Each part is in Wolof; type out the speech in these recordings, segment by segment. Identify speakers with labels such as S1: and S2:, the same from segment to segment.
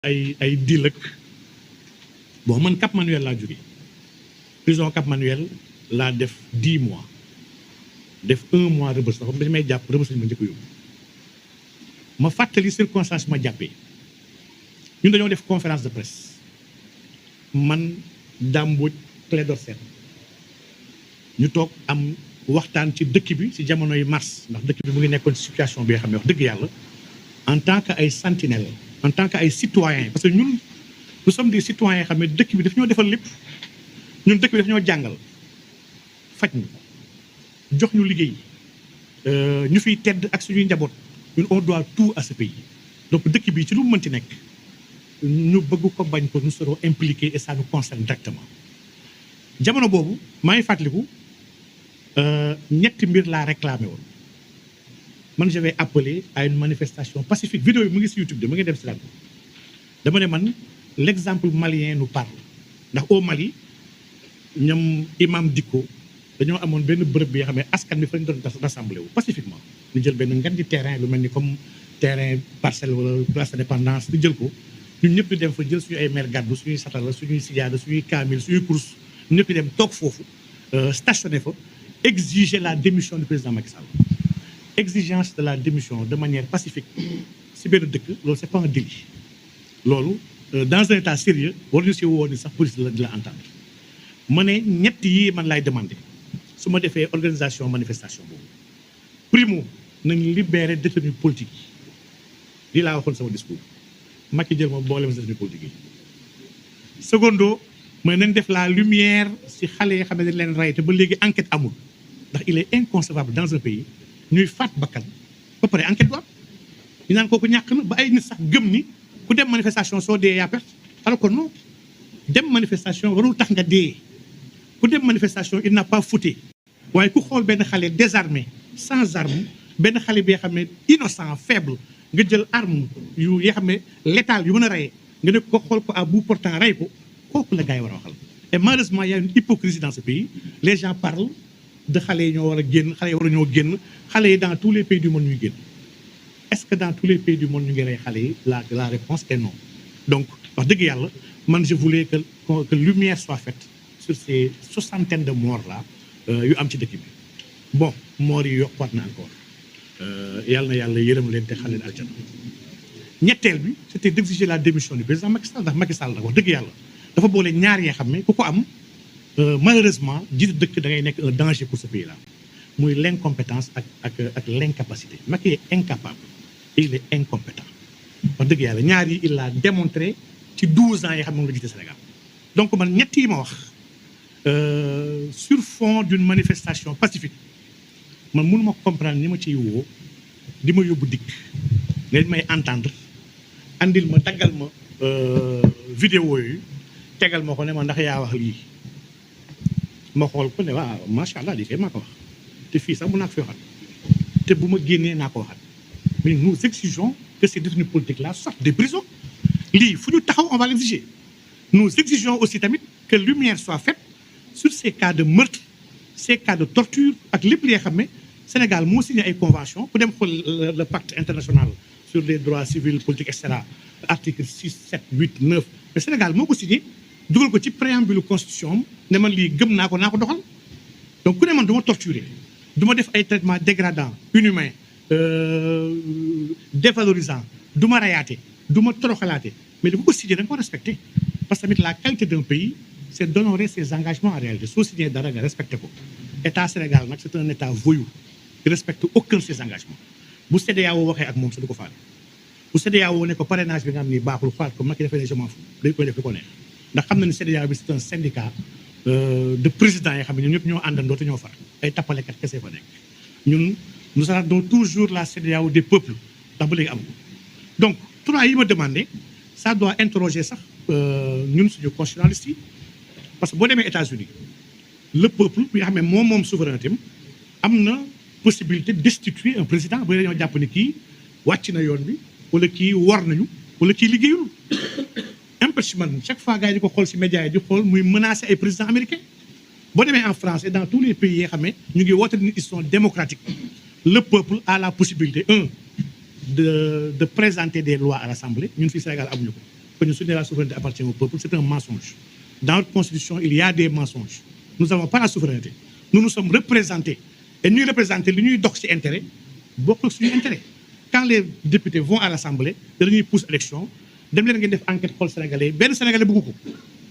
S1: ay dil ak bon man Cap Manuel laa jóge prison Cap Manuel laa def 10 mois def 1 mois Rebeuss dafa dañ may jàpp Rebeuss lañu ma njëkk a yóbbu ma fàttali circonstance ma jàppee ñun dañoo def conférence de presse man Dame Mbodj Clédor Sène ñu toog am waxtaan ci dëkk bi ci jamonoy mars ndax dëkk bi mu ngi nekkoon ci situation bi nga xam ne wax dëgg yàlla en tant que ay sentinelle en tant que ay citoyens parce que ñun nous sommes des citoyens xam ne dëkk bi daf ñoo defal lépp ñun dëkk bi daf ñoo jàngal faj ñu jox ñu liggéey ñu fiy tedd ak suñuy njaboot ñun on doit tout à ce pays donc dëkk bi ci lu mu mënti nekk ñu bëgg ko bañ ko nous serons impliqués et ça nous concerne directement jamono boobu maa ngi fàttaliku ñetti mbir laa réclamé woon man je vais appeler à une manifestation pacifique vidéo yi mu ngi si YouTube de mu ngi dem si daal dama ne man l'exemple malien nous parle ndax au Mali ñoom imam Dicko dañoo amoon benn bërëb bi nga xam ne askan bi fa ñu doon rassemblé wu pacifiquement ñu jël benn ngan di terrain lu mel ni comme terrain parcelle wala place d'indépendance ñu jël ko ñun ñëpp ñu dem fa jël suñu ay mer gàddu suñuy satala suñuy sijaada suñuy kaamil suñuy course ñun ñëpp ñu dem toog foofu stationné fa exiger la démission du président Macky Sall exigence de la démission de manière pacifique si benn dëkk loolu c'est pas un délit loolu dans un état sérieux war ñu si woo ni sax police di la entendre ma ne ñett yii man laay demandé su ma defee organisation manifestation boobu primo nañ libérer détenus politique yi lii laa waxoon sama discours Macky jël ma boolem détenus politique yi secondo mooy nañ def la lumière si xale yi xam ne dañ leen rey te ba léegi enquête amul ndax il est inconcevable dans un pays ñuy faat bakkan ba pare enquête du am ñu naan kooku ñàkk na ba ay nit sax gëm ni ku dem manifestation soo dee yaa perte alors que non dem manifestation warul tax nga dee ku dem manifestation il n'a pas fauté waaye ku xool benn xale désarmé sans arme benn xale bi nga xam ne innocent faible nga jël arme yu yoo xam ne létal yu mën a reyee nga ne ko xool ko à bout portant rey ko kooku la gars yi war a waxal et malheureusement il y a une hypocrisie dans ce pays les gens parlent de xale yi ñoo war a génn xale yi war a ñoo génn xale yi dans tous les pays du monde ñuy génn est-ce que dans tous les pays du monde ñu ngi rey xale yi la réponse est non donc wax dëgg yàlla man je voulais que lumière soit faite sur ces soixantaine de morts là yu am ci dëkk bi bon morts yi yokkuwaat na encore yàlla na yàlla yërëm leen te xale leen aljana ñetteel bi c'était d'exiger la démission du président Macky Sall ndax Macky Sall nag wax dëgg yàlla dafa boole ñaar yoo xam ne ku ko am malheureusement jiitu dëkk da ngay nekk un danger pour ce pays là muy l'incompétence ak l'incapacité Macky est incapable et il est incompétent wax dëgg yàlla ñaar yi il l'a démontré ci 12 ans yi xam ne moom la jiite Sénégal donc man ñett yi ma wax sur fond d'une manifestation pacifique man mënuma comprendre ni ma ciy woo di ma yóbbu dikk nga may entendre andil ma taggal ma vidéo yi tegal ma ko ne ma ndax yaa wax lii ma xool ko ne waaw macha allah lii kay maa ko wax te fii sax mun naa ko fi waxat te bu ma génnee naa ko waxat mais nous exigeons que ces détenus politiques là sortent des prisons lii fu ñu taxaw on va l'exiger nous exigeons aussi tamit que lumière soit faite sur ces cas de meurtre ces cas de torture ak lépp li nga xam ne Sénégal moo signé ay convention ku dem xool le pacte international sur les droits civils politiques et cetera article 6 7 8 9 mais Sénégal moo ko signé dugal ko ci préambule constitution ne man lii gëm naa ko doxal donc ku ne man du ma torturer du ma def ay traitement dégradant inhumain dévalorisant du ma rayaate du ma toroxalaate mais dafa ko signé da nga ko respecté parce que tamit la qualité d'un pays c'est d'honorer ses engagements en réalité soo signé dara nga respecté ko état Sénégal nag c'est un état voyou qui respecte aucun de ses engagements bu CEDEAO waxee ak moom sa du ko faale bu CEDEAO ne ko parrainage bi nga xam ni baaxul faat ko Macky dafay ne je m'en fous dañ koy def li ko neex ndax xam na ni CEDEAO bi c'est un syndicat de présidents yi xam ne ñoom ñëpp ñoo àndandoo te ñoo far ay tappalekat kese fa nekk ñun nous attendons toujours la CEDEAO des peuples ndax ba léegi am ko donc trois yi ma demandé ça doit interroger sax ñun suñu constitutionnalistes yi parce que boo demee États-Unis le peuple bi nga xam ne moom souveraineté am na possibilité de destituer un président bu dañoo jàpp ni kii wàcc na yoon bi wala kii war nañu wala kii liggéeyul impeachment chaque fois gars yi di ko xool ci médias yi di xool muy menacer ay présidents américains boo demee en France et dans tous les pays yi nga xam ne ñu ngi woote ni ils sont démocratiques le peuple a la possibilité de présenter des lois à l'Assemblée ñun fii Sénégal amuñu ko que la souveraineté appartient au peuple, c'est un mensonge. Dans notre constitution, il y a des mensonges. Nous n'avons pas la souveraineté. Nous nous sommes représentés. Et nous représentons l'Union d'Occident intérêt, beaucoup sur intérêt. Quand les députés vont à l'Assemblée, ils poussent l'élection, ils font une enquête pour le Sénégalais, ben Sénégalais beaucoup.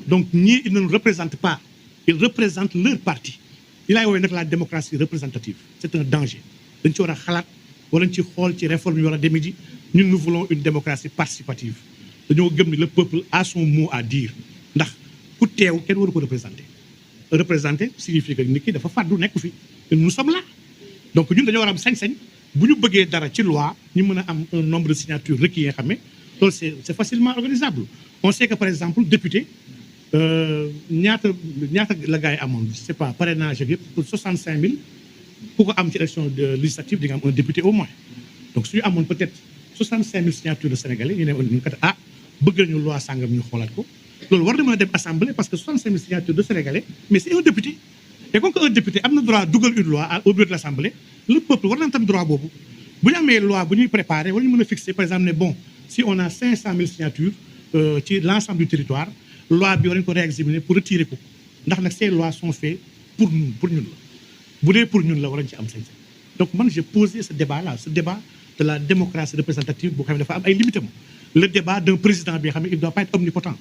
S1: Donc, ils ne nous représentent pas. Ils représentent leur parti. Il y a la démocratie représentative. C'est un danger. Nous voulons une démocratie participative. Le peuple a son mot à dire. Représenter signifie que nous sommes là. Donc nous devons avoir si nous voulons une loi, nous avons un nombre de signatures requis. C'est facilement organisable. On sait que par exemple, député, ñaata la gars yi amoon je sais pas parrainage yëpp pour 65 000 ku ko am ci élection législative di nga am un député au moins donc suñu amoon peut-être 65 000 signatures de Sénégalais ñu ne ñu kat bëgg nañu loi sàngam ñu xoolaat ko loolu war na mën a dem assemblée parce que 65 000 signatures de Sénégalais mais c'est un député et comme que un député am na droit dugal une loi au bureau de l'assemblée le peuple war na tam droit boobu bu ñu amee loi bu ñuy préparer war ñu mën a fixer par exemple ne bon si on a 500 000 signatures ci l'ensemble du territoire loi bi war nañu ko réexaminer pour retirer ko ndax nag ces lois sont faites pour ñun la bu dee pour ñun la war nañu ci am sañ-sañ donc man j'ai posé ce débat là ce débat de la démocratie représentative boo xam ne dafa am ay limites le débat d'un président bi xam ne il doit pas être omnipotent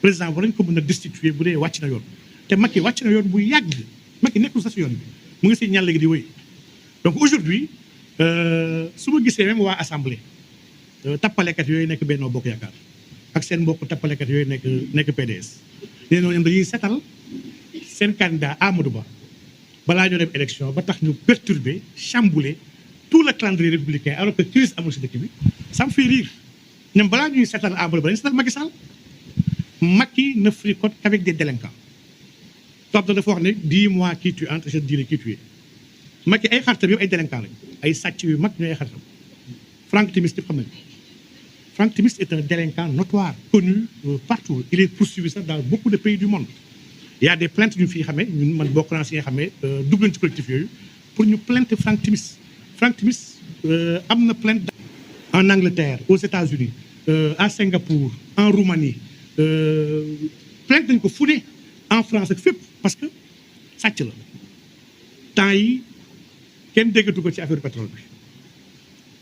S1: président war nañu ko mën a destituer bu dee wàcc na yoon te Macky wàcc na yoon bu yàgg Macky nekkul sax si yoon bi mu ngi si ñàll gi di wéy donc aujourd'hui su ma gisee même waa assemblée tappalekat yooyu nekk Benno Bokk Yaakaar ak seen mbokk tappalekat yooyu nekk PDS nee ñoom dañuy setal seen candidat Amadou Ba balaa ñoo dem élection ba tax ñu perturber chambouler tout le calendrier républicain alors que crise amul si dëkk bi ça me fait rire ñoom balaa ñuy setal Amadou Ba dañuy setal Macky Sall Macky ne fricote qu'avec des délinquants toog dafa wax ne dis-moi qui tu es, je te dirai qui tu es Macky ay xaritam yëpp ay délinquants lañ ay sàcc yu mag ñooy ay xaritam Franck Timis yëpp xam nañ Franck Timis est un délinquant notoire, connu partout. Il est poursuivi ça dans beaucoup de pays du monde. Il y a des plaintes ñu fi xamee ñun man bokk naa si nga xamee dugg nañ ci collectif yooyu pour ñu plainte Franck Timis. Franck Timis am na plainte en Angleterre, aux États-Unis, à Singapour, en Roumanie. Plainte dañ ko fu ne en France ak fépp parce que sàcc la. temps yi kenn déggatu ko ci affaire pétrole bi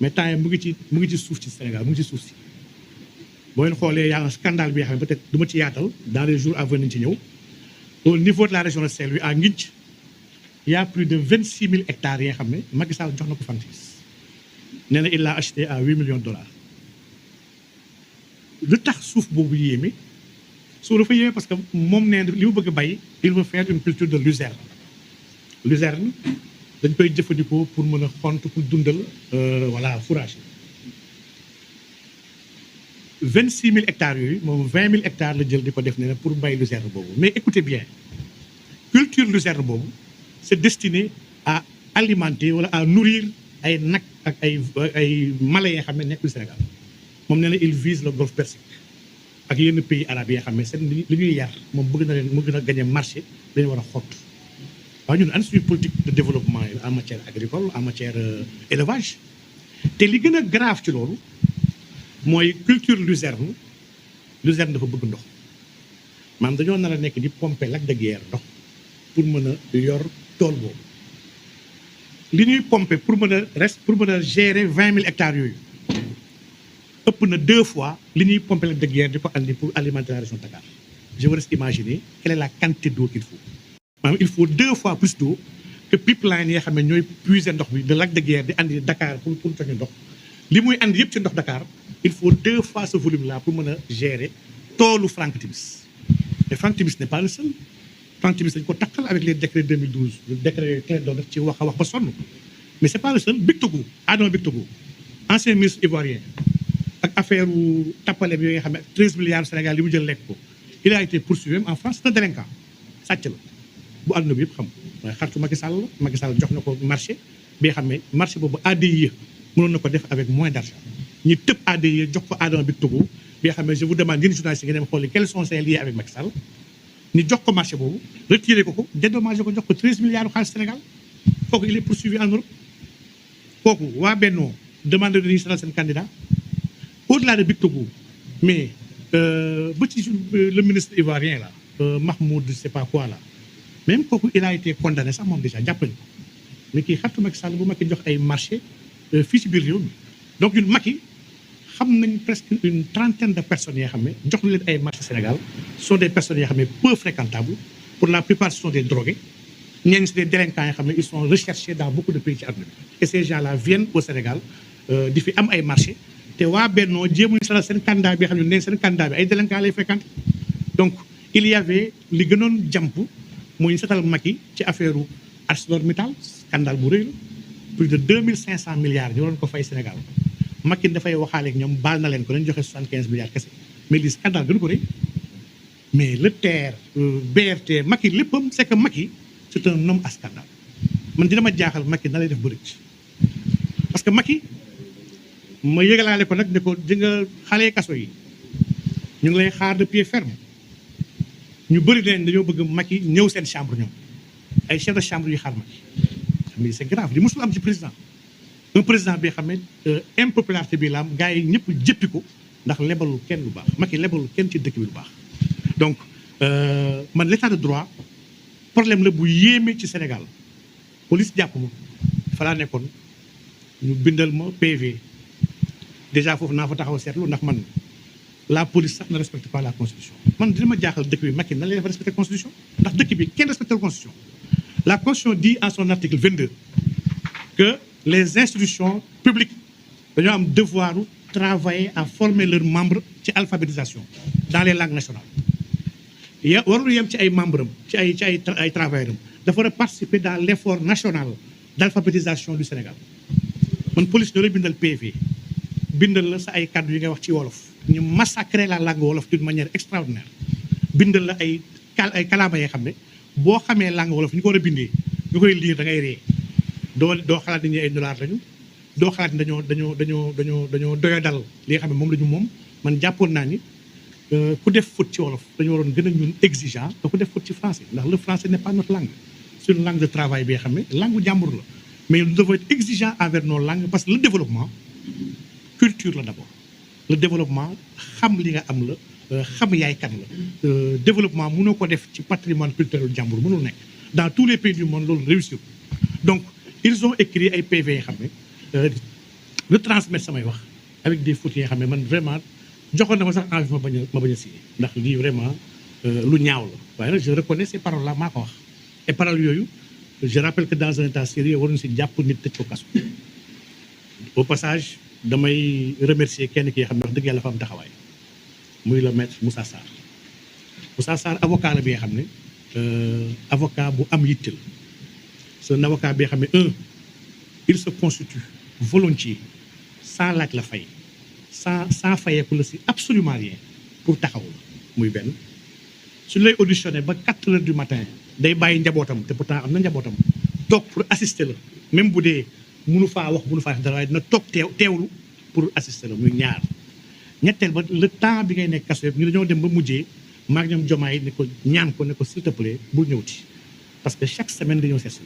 S1: mais temps yi mu ngi ci suuf ci Sénégal mu ngi ci suuf si. boo leen xoolee y'a un scandale bi nga xam ne peut-être du ma ci yaatal dans les jours à venir ci ñëw au niveau de la région de Saint-Louis à Nginth il y a plus de 26 000 hectares yi nga xam ne Macky Sall jox na ko Franck Timis nee na il l'a acheté à $8 millions. lu tax suuf boobu yéeme suuf dafa yéeme parce que moom nee na li mu bëgg a bay il veut faire une culture de luzerne. Luzerne dañ koy jëfandikoo pour mën a xont pour dundal voilà fourrage. 26 000 hectares yooyu moom 20 000 hectares la jël di ko def ne pour bay luzerne boobu mais écoutez bien culture luzerne boobu c'est destiné à alimenter wala à nourrir ay nag ak ay mala yi nga xam ne nekkul Sénégal moom nee na il vise le golfe Persique ak yenn pays arabes yi nga xam ne seen li ñuy yar moom bëgg na leen mu gën a gagner marché dañu war a xott waaw ñun an suñu politique de développement en matière agricole en matière élevage te li gën a grave ci loolu mooy culture luzerne dafa bëgg ndox maanaam dañoo nar a nekk di pomper lac de Guiers ndox pour mën a yor tool boobu li ñuy pomper pour mën a gérer 20 000 hectares yooyu ëpp na 2 fois li ñuy pomper lac de Guiers di ko andi pour alimenter la région de Dakar je vous laisse imaginer quelle est la quantité d'eau qu'il faut maanaam il faut 2 fois plus d'eau que pipeline yi nga xam ne ñooy puiser ndox bi de lac de Guiers di andi Dakar pour jox ñu ndox li muy andi yëpp ci ndox Dakar il faut 2 fois ce volume-là pour mën a gérer toolu Franck Timis et Franck Timis n'est pas le seul Franck Timis dañu ko takkal avec les décrets 2012 le décret yooyu kenn doon def ci wax a wax ba sonn mais c'est pas le seul Bictogo Adama Bictogo ancien ministre ivoirien ak affaire u tappale bi yooyu nga xam ne 13 milliards Sénégal li mu jël lekk ko il a été poursuivi en France c'est un délinquant sàcc la bu àdduna bi yëpp xam waaye xaritu Macky Sall jox na ko marché bi nga xam ne marché boobu ADIE mënoon na ko def avec moins d'argent ñu tëb ADIE jox ko Adama Bictogo bi nga xam ne je vous demande yéen journalistes yi ngeen dem xooli quels sont ces liens avec Macky Sall ñu jox ko marché boobu retiré ko dédommagé ko jox ko 13 milliards xaalis Sénégal kooku il est poursuivi en Europe kooku waa Benno demande dañuy seetal seen candidat au-delà de Bictogo mais ba ci le ministre ivoirien là Mahmoud je sais pas quoi là même kooku il a été condamné sax moom déjà jàpp nañu ko mais kii xaritu Macky Sall bu Macky jox ay marché fii ci biir réew mi donc ñun Macky xam nañ presque une trentaine de personnes yoo xam ne jox leen ay marché Sénégal sont des personnes yoo xam ne peu fréquentables pour la plupart ce sont des drogués ñenn c'est des délinquants yoo xam ne ils sont recherchés dans beaucoup de pays ci àdduna bi et ces gens-là viennent au Sénégal di fi am ay marché te waa Bennoo jéemuñu salal seen candidat bi xam ne neen seen candidat bi ay délinquants lay fréquenté donc il y avait li gënoon jàmp mooy ñu setal Macky ci affaire ArcelorMittal scandale bu rëy la plus de 2500 milliards ñu waroon ko fay Sénégal Macky dafay waxaale ak ñoom baal na leen ko dañ joxe 75 milliards kese mais lii scandale gën ko rëy mais le TER BRT Macky léppam c'est que Macky c'est un homme à scandale man dina ma jaaxal Macky na lay def bëri parce que Macky ma yëgalaale ko nag ne ko di nga xale kaso yi ñu ngi lay xaar de pied ferme ñu bëri leen dañoo bëgg Macky ñëw seen chambre ñoom ay chef de chambre yu xaar Macky mais c'est grave li musul am ci président un président bi xam ne impopularité bi la am gars yi ñëpp jëppi ko ndax lebalul kenn lu baax Macky lebalul kenn ci dëkk bi lu baax donc man l'état de droit problème la bu yéeme ci Sénégal police jàpp ma fa laa nekkoon ñu bindal ma PV déjà foofu naa fa taxaw seetlu ndax man la police sax ne respecte pas la constitution man dina ma jaaxal dëkk bi Macky nan lay def respecter constitution ndax dëkk bi kenn respecte la constitution la constitution dit en son article 22 que les institutions publiques dañoo am devoir travailler à former leurs membres ci alphabétisation dans les langues nationales warul yem ci ay membres am ci ay travailleurs am dafa war a participer dans l'effort national d'alphabétisation du Sénégal man police ñoo lay bindal PV bindal la sa ay kàddu yi ngay wax ci wolof ñu massacrer la langue wolof d'une manière extraordinaire bindal la ay kalaama yoo xam ne boo xamee langue wolof ñu ko war a bindee ñu koy lire da ngay ree doo xalaat ni ñi ay nulaar lañu doo xalaat ni dañoo doyo dal li nga xam ne moom la ñu moom man jàppoon naa ni ku def faute ci wolof dañu waroon gën a ñun exigeant que ku def faute ci français ndax le français n'est pas notre langue c'est une langue de travail bi nga xam ne langue jàmbur la mais nous devons être exigeants envers nos langues parce que le développement culture la d'abord le développement xam li nga am la xam yaay kan la développement mënoo ko def ci patrimoine culturel jàmbur mënul nekk dans tous les pays du monde loolu réussir donc ils ont écrit ay PV yi xam ne retransmettre samay wax avec des fautes yi nga xam ne man vraiment joxoon na ma sax envie ma bañ a signé ndax lii vraiment lu ñaaw la waaye nag je reconnais ces paroles là maa ko wax et paroles yooyu je rappelle que dans un état sérieux waruñu si jàpp nit tëj ko kaso au passage damay remercier kenn ki xam ne wax dëgg yàlla fa am taxawaay muy le maître Moussa Sarr avocat la bi nga xam ne avocat bu am yitte la c'est un avocat bi nga xam ne il se constitue volontiers sans laaj la fay sans fayeeku la si absolument rien pour taxaw la muy benn su lay auditionné ba 4 heures du matin day bàyyi njabootam te pourtant am na njabootam toog pour assister la même bu dee mënu faa wax mënu faa def dara waaye dina toog teewlu pour assister la muy ñaar ñetteel ba le temps bi ngay nekk kaso yëpp ñu dañoo dem ba mujjee maag ñoom jomaay ne ko ñaan ko ne ko s'il te plaît bul ñëwti parce que chaque semaine dañoo seet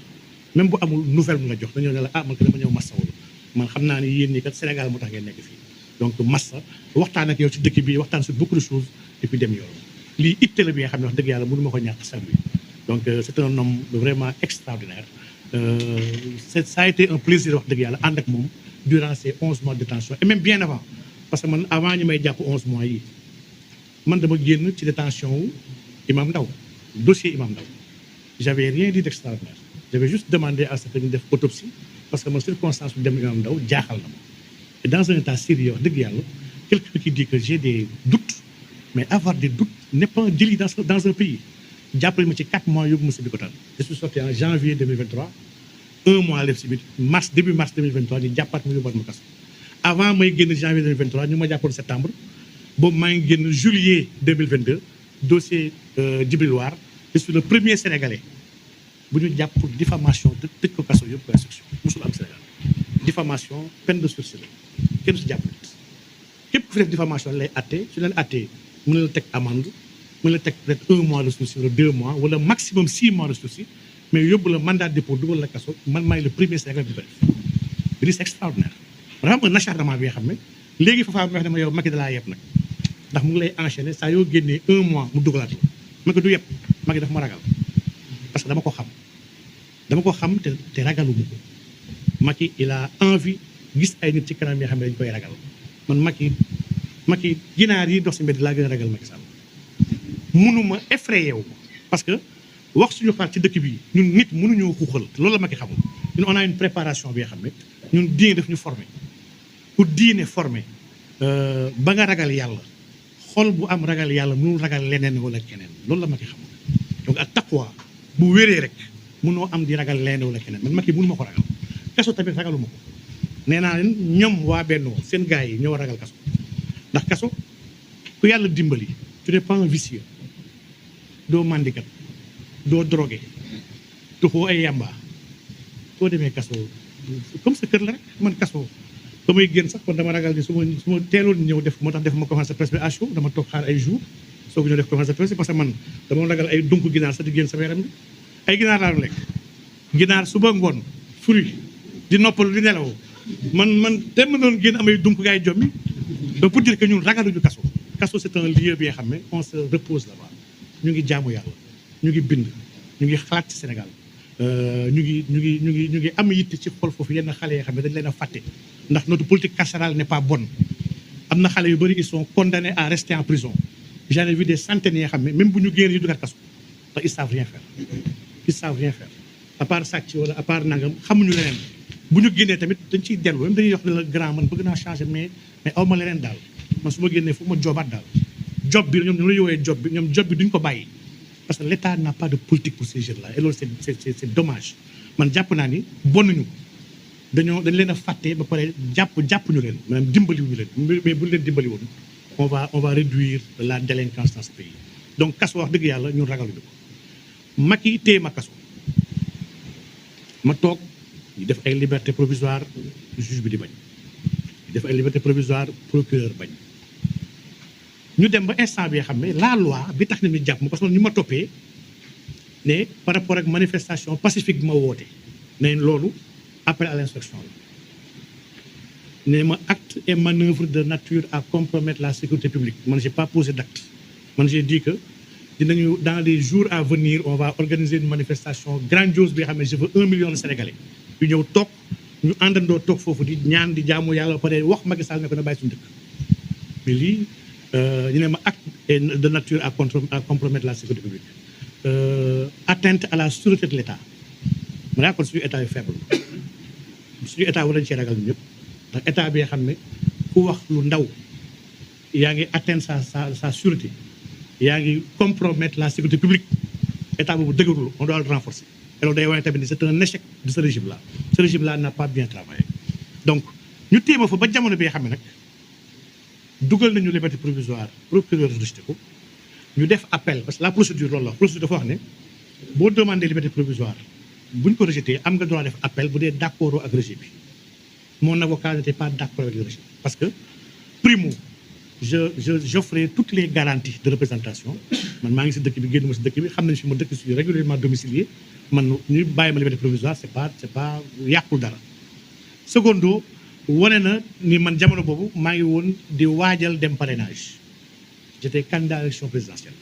S1: même bu amul nouvelle mu la jox dañoo ne la man ko dama ñëw massa wala man xam naa ne yéen ñi kat Sénégal moo tax ngeen nekk fii donc massa waxtaan ak yow ci dëkk bi waxtaan sur beaucoup de choses et puis dem yoon lii itte la bi nga xam ne wax dëgg yàlla mënu ma ko ñàkk saluer donc c'est un homme vraiment extraordinaire ça a été un plaisir wax dëgg yàlla ànd ak moom durant ces 11 mois de détention et même bien avant parce que man avant ñu may jàpp 11 mois yi man dama génn ci détention wu Imam Ndaw dossier Imam Ndaw j'avais rien dit d'extraordinaire j'avais juste demandé à ce que ñu def autopsie parce que man circonstance bu dem Imam Ndaw jaaxal na ma et dans un état sérieux wax dëgg yàlla quelqu'un qui dit que j'ai des doutes mais avoir des doutes n'est pas un délit dans un pays jàppale ma ci 4 mois yóbbu ma si Bikotaan je suis sorti en janvier 2023 un mois lef si biir début mars 2023 ñu jàppaat ma yóbbaat ma kaso avant may génn janvier 2023 ñu ma jàppoon septembre boobu maa ngi génn juillet 2022 dossier Djibril War je suis le premier sénégalais bu ñu jàpp pour diffamation te tëj ko kaso yóbbu ko instruction musul am Sénégal diffamation peine de sursis la kenn su jàpp nit képp ku fi def diffamation lay attee su leen attee mën na la teg amende mën na la teg peut-être 1 mois de sursis wala 2 mois wala maximum 6 mois de sursis mais yóbbu la mandat de dépôt dugal la kaso man maay le premier sénégalais bi ko def c'est extraordinaire dafa am un acharnement bi nga xam ne léegi foofa wax ne ma yow Macky da laa yeb nag ndax mu ngi lay enchaîner saa yoo génnee 1 mois mu dugalaat la ma ko du yëpp Macky daf ma ragal parce que dama ko xam te ragaluma ko Macky il a envie gis ay nit ci kanam yoo xam ne dañu koy ragal man Macky ginaar yi dox si mbedd laa gën a ragal Macky Sall mënuma effrayé wu parce que wax suñu xalaat ci dëkk bi ñun nit mënuñoo xuuxal loolu la Macky xamul ñun on a une préparation bi nga xam ne ñun diine daf ñu formé pour diine formé ba nga ragal yàlla xol bu am ragal yàlla mënul ragal leneen wala keneen loolu la Macky xamul donc ak taqwa bu wéree rek mënoo am di ragal leneen wala keneen man Macky mënu ma ko ragal kaso tamit ragaluma ko nee naa leen ñoom waa Benno seen gars yi ñoo ragal kaso ndax kaso ku yàlla dimbali tu n'es pas un vicieux doo mandikat doo drogué tuxoo ay yamba soo demee kaso comme sa kër la rek man kaso ba may génn sax kon dama ragal ni su ma teeloon ñëw def moo tax def ma conférence de presse bi à chaud dama toog xaar ay jours soo ko ñëw def conférence de presse parce que man dama ragal ay dunk ginaar sax di génn sama yaram bi ay ginaar laa lekk ginaar suba ngoon fruit di noppalu di nelaw man te ma doon génn amay dunk gaay jommi donc pour dire que ñun ragaluñu kaso c'est un lieu bi nga xam ne on se repose là-bas ñu ngi jaamu yàlla ñu ngi bind ñu ngi xalaat ci Sénégal ñu ngi am yitte ci xol foofu yenn xale yoo xam ne dañ leen a fàtte ndax notre politique carcérale n'est pas bonne am na xale yu bëri ils sont condamnés à rester en prison j'en ai vu des centaines yoo xam ne même bu ñu génn yu dugal kaso ndax ils savent rien faire à part sàcc wala à part nangam xamuñu leneen bu ñu génnee tamit dañ ciy dellu même dañuy wax ne la grand man bëgg naa changer mais aw ma leneen daal man su ma génnee fu ma jobaat daal job bi ñoom ñu la yowee job bi duñ ko bàyyi parce que l'État n'a pas de politique pour ces jeunes là et loolu c'est dommage man jàpp naa ni bonuñu dañ leen a fàtte ba pare jàppuñu leen maanaam dimbaliwuñu leen mais bu ñu leen dimbali woon on va réduire la délinquance dans ce pays donc kaso wax dëgg yàlla ñun ragaluñu ko Macky téye ma kaso ma toog ñu def ay liberté provisoire juge bi di bañ ñu def ay liberté provisoire procureur bañ ñu dem ba instant bi nga xam ne la loi bi tax na ñu jàpp ma parce que ñu ma toppee ne par rapport ak manifestation pacifique bi ma woote ne loolu appel à l'insurrection la ne ma acte et manœuvre de nature à compromettre la sécurité publique man j'ai pas posé d'acte man j'ai dit que dinañu dans les jours à venir on va organiser une manifestation grandiose bi nga xam ne je veux 1 million de Sénégalais yu ñëw toog ñu àndandoo toog foofu di ñaan di jaamu yàlla ba pare wax Macky Sall ne ko na bàyyi suñu dëkk mais lii ñu ne ma acte de nature à compromettre la sécurité publique atteinte à la sûreté de l'État ma daa kon suñu état yu faible suñu état war nañu cee ragal ñu ñëpp ndax état bi nga xam ne ku wax lu ndaw yaa ngi atteindre sa sûreté yaa ngi compromettre la sécurité publique état boobu dëgërul on doit le renforcer et loolu day wane tamit ni c'est un échec de ce régime là n'a pas bien travaillé donc ñu téema fa ba jamono bi nga xam ne nag dugal nañu liberté provisoire procureur rejeté ko ñu def appel parce que la procédure loolu la procédure dafa wax ne boo demandé liberté provisoire buñ ko rejeté am nga droit def appel bu dee d'accord ak rejet bi mon avocat n'était pas d'accord avec le rejet parce que primo j'offrais toutes les garanties de représentation man maa ngi si dëkk bi génn ma si dëkk bi xam nañ fi ma dëkk si régulièrement domicilié man ñu bàyyi ma liberté provisoire c'est pas yàqul dara secondo wane na ni man jamono boobu maa ngi woon di waajal dem parrainage j'étais candidat à l'élection présidentielle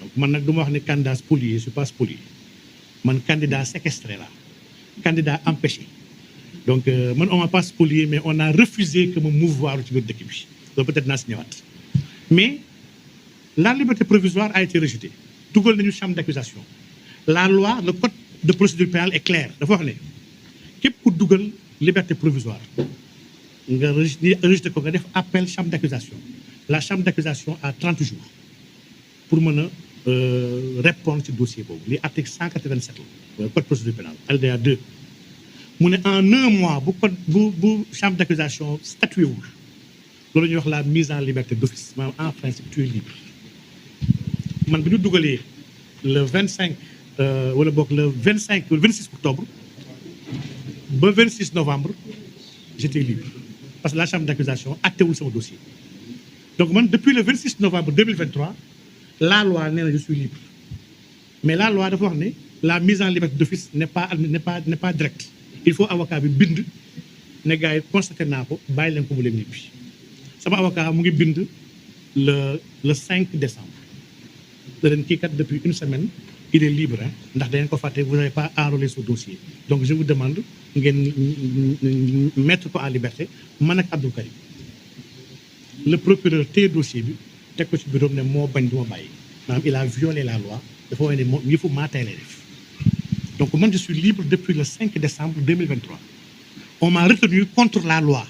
S1: donc man nag du ma wax ne candidat spolié je suis pas spolié man candidat séquestré la candidat empêché donc man on m'a pas spolié mais on a refusé que ma mouvoir ci biir dëkk bi donc peut-être naa si ñëwaat mais la liberté provisoire a été rejetée dugal nañu chambre d'accusation la loi le code de procédure pénale est clair dafa wax ne képp ku dugal liberté provisoire nga rejeté ko nga def appel chambre d'accusation la chambre d'accusation a 30 jours pour mën a répondre ci dossier boobu li article 187 la code de procédure pénale alinéa 2 mu ne en 1 mois bu chambre d'accusation statué wul loolu ñuy wax la mise en liberté d'office maanaam en principe tu es libre man bi ñu dugalee le 25 wala boog le 25 ou le 26 octobre ba 26 novembre j'étais libre parce que la chambre d'accusation attewul sama dossier donc man depuis le 26 novembre 2023 la loi nee na je suis libre mais la loi dafa wax ne la mise en liberté d'office n'est pas directe il faut avocat bi bind ne gars yi constaté naa ko bàyyi leen ko mu leen ñibbi sama avocat mu ngi bind le 5 décembre da leen kii kat depuis une semaine il est libre ndax da ngeen ko fàtte vous n'avez pas enrôlé ce dossier donc je vous demande ngeen mettre ko en liberté man ak Abdou Karim le procureur téye dossier bi teg ko ci bureau ne moo bañ du ma bàyyi maanaam il a violé la loi dafa wane ne moom yëfu maa tey lay def donc man je suis libre depuis le 5 décembre 2023 on m'a retenu contre la loi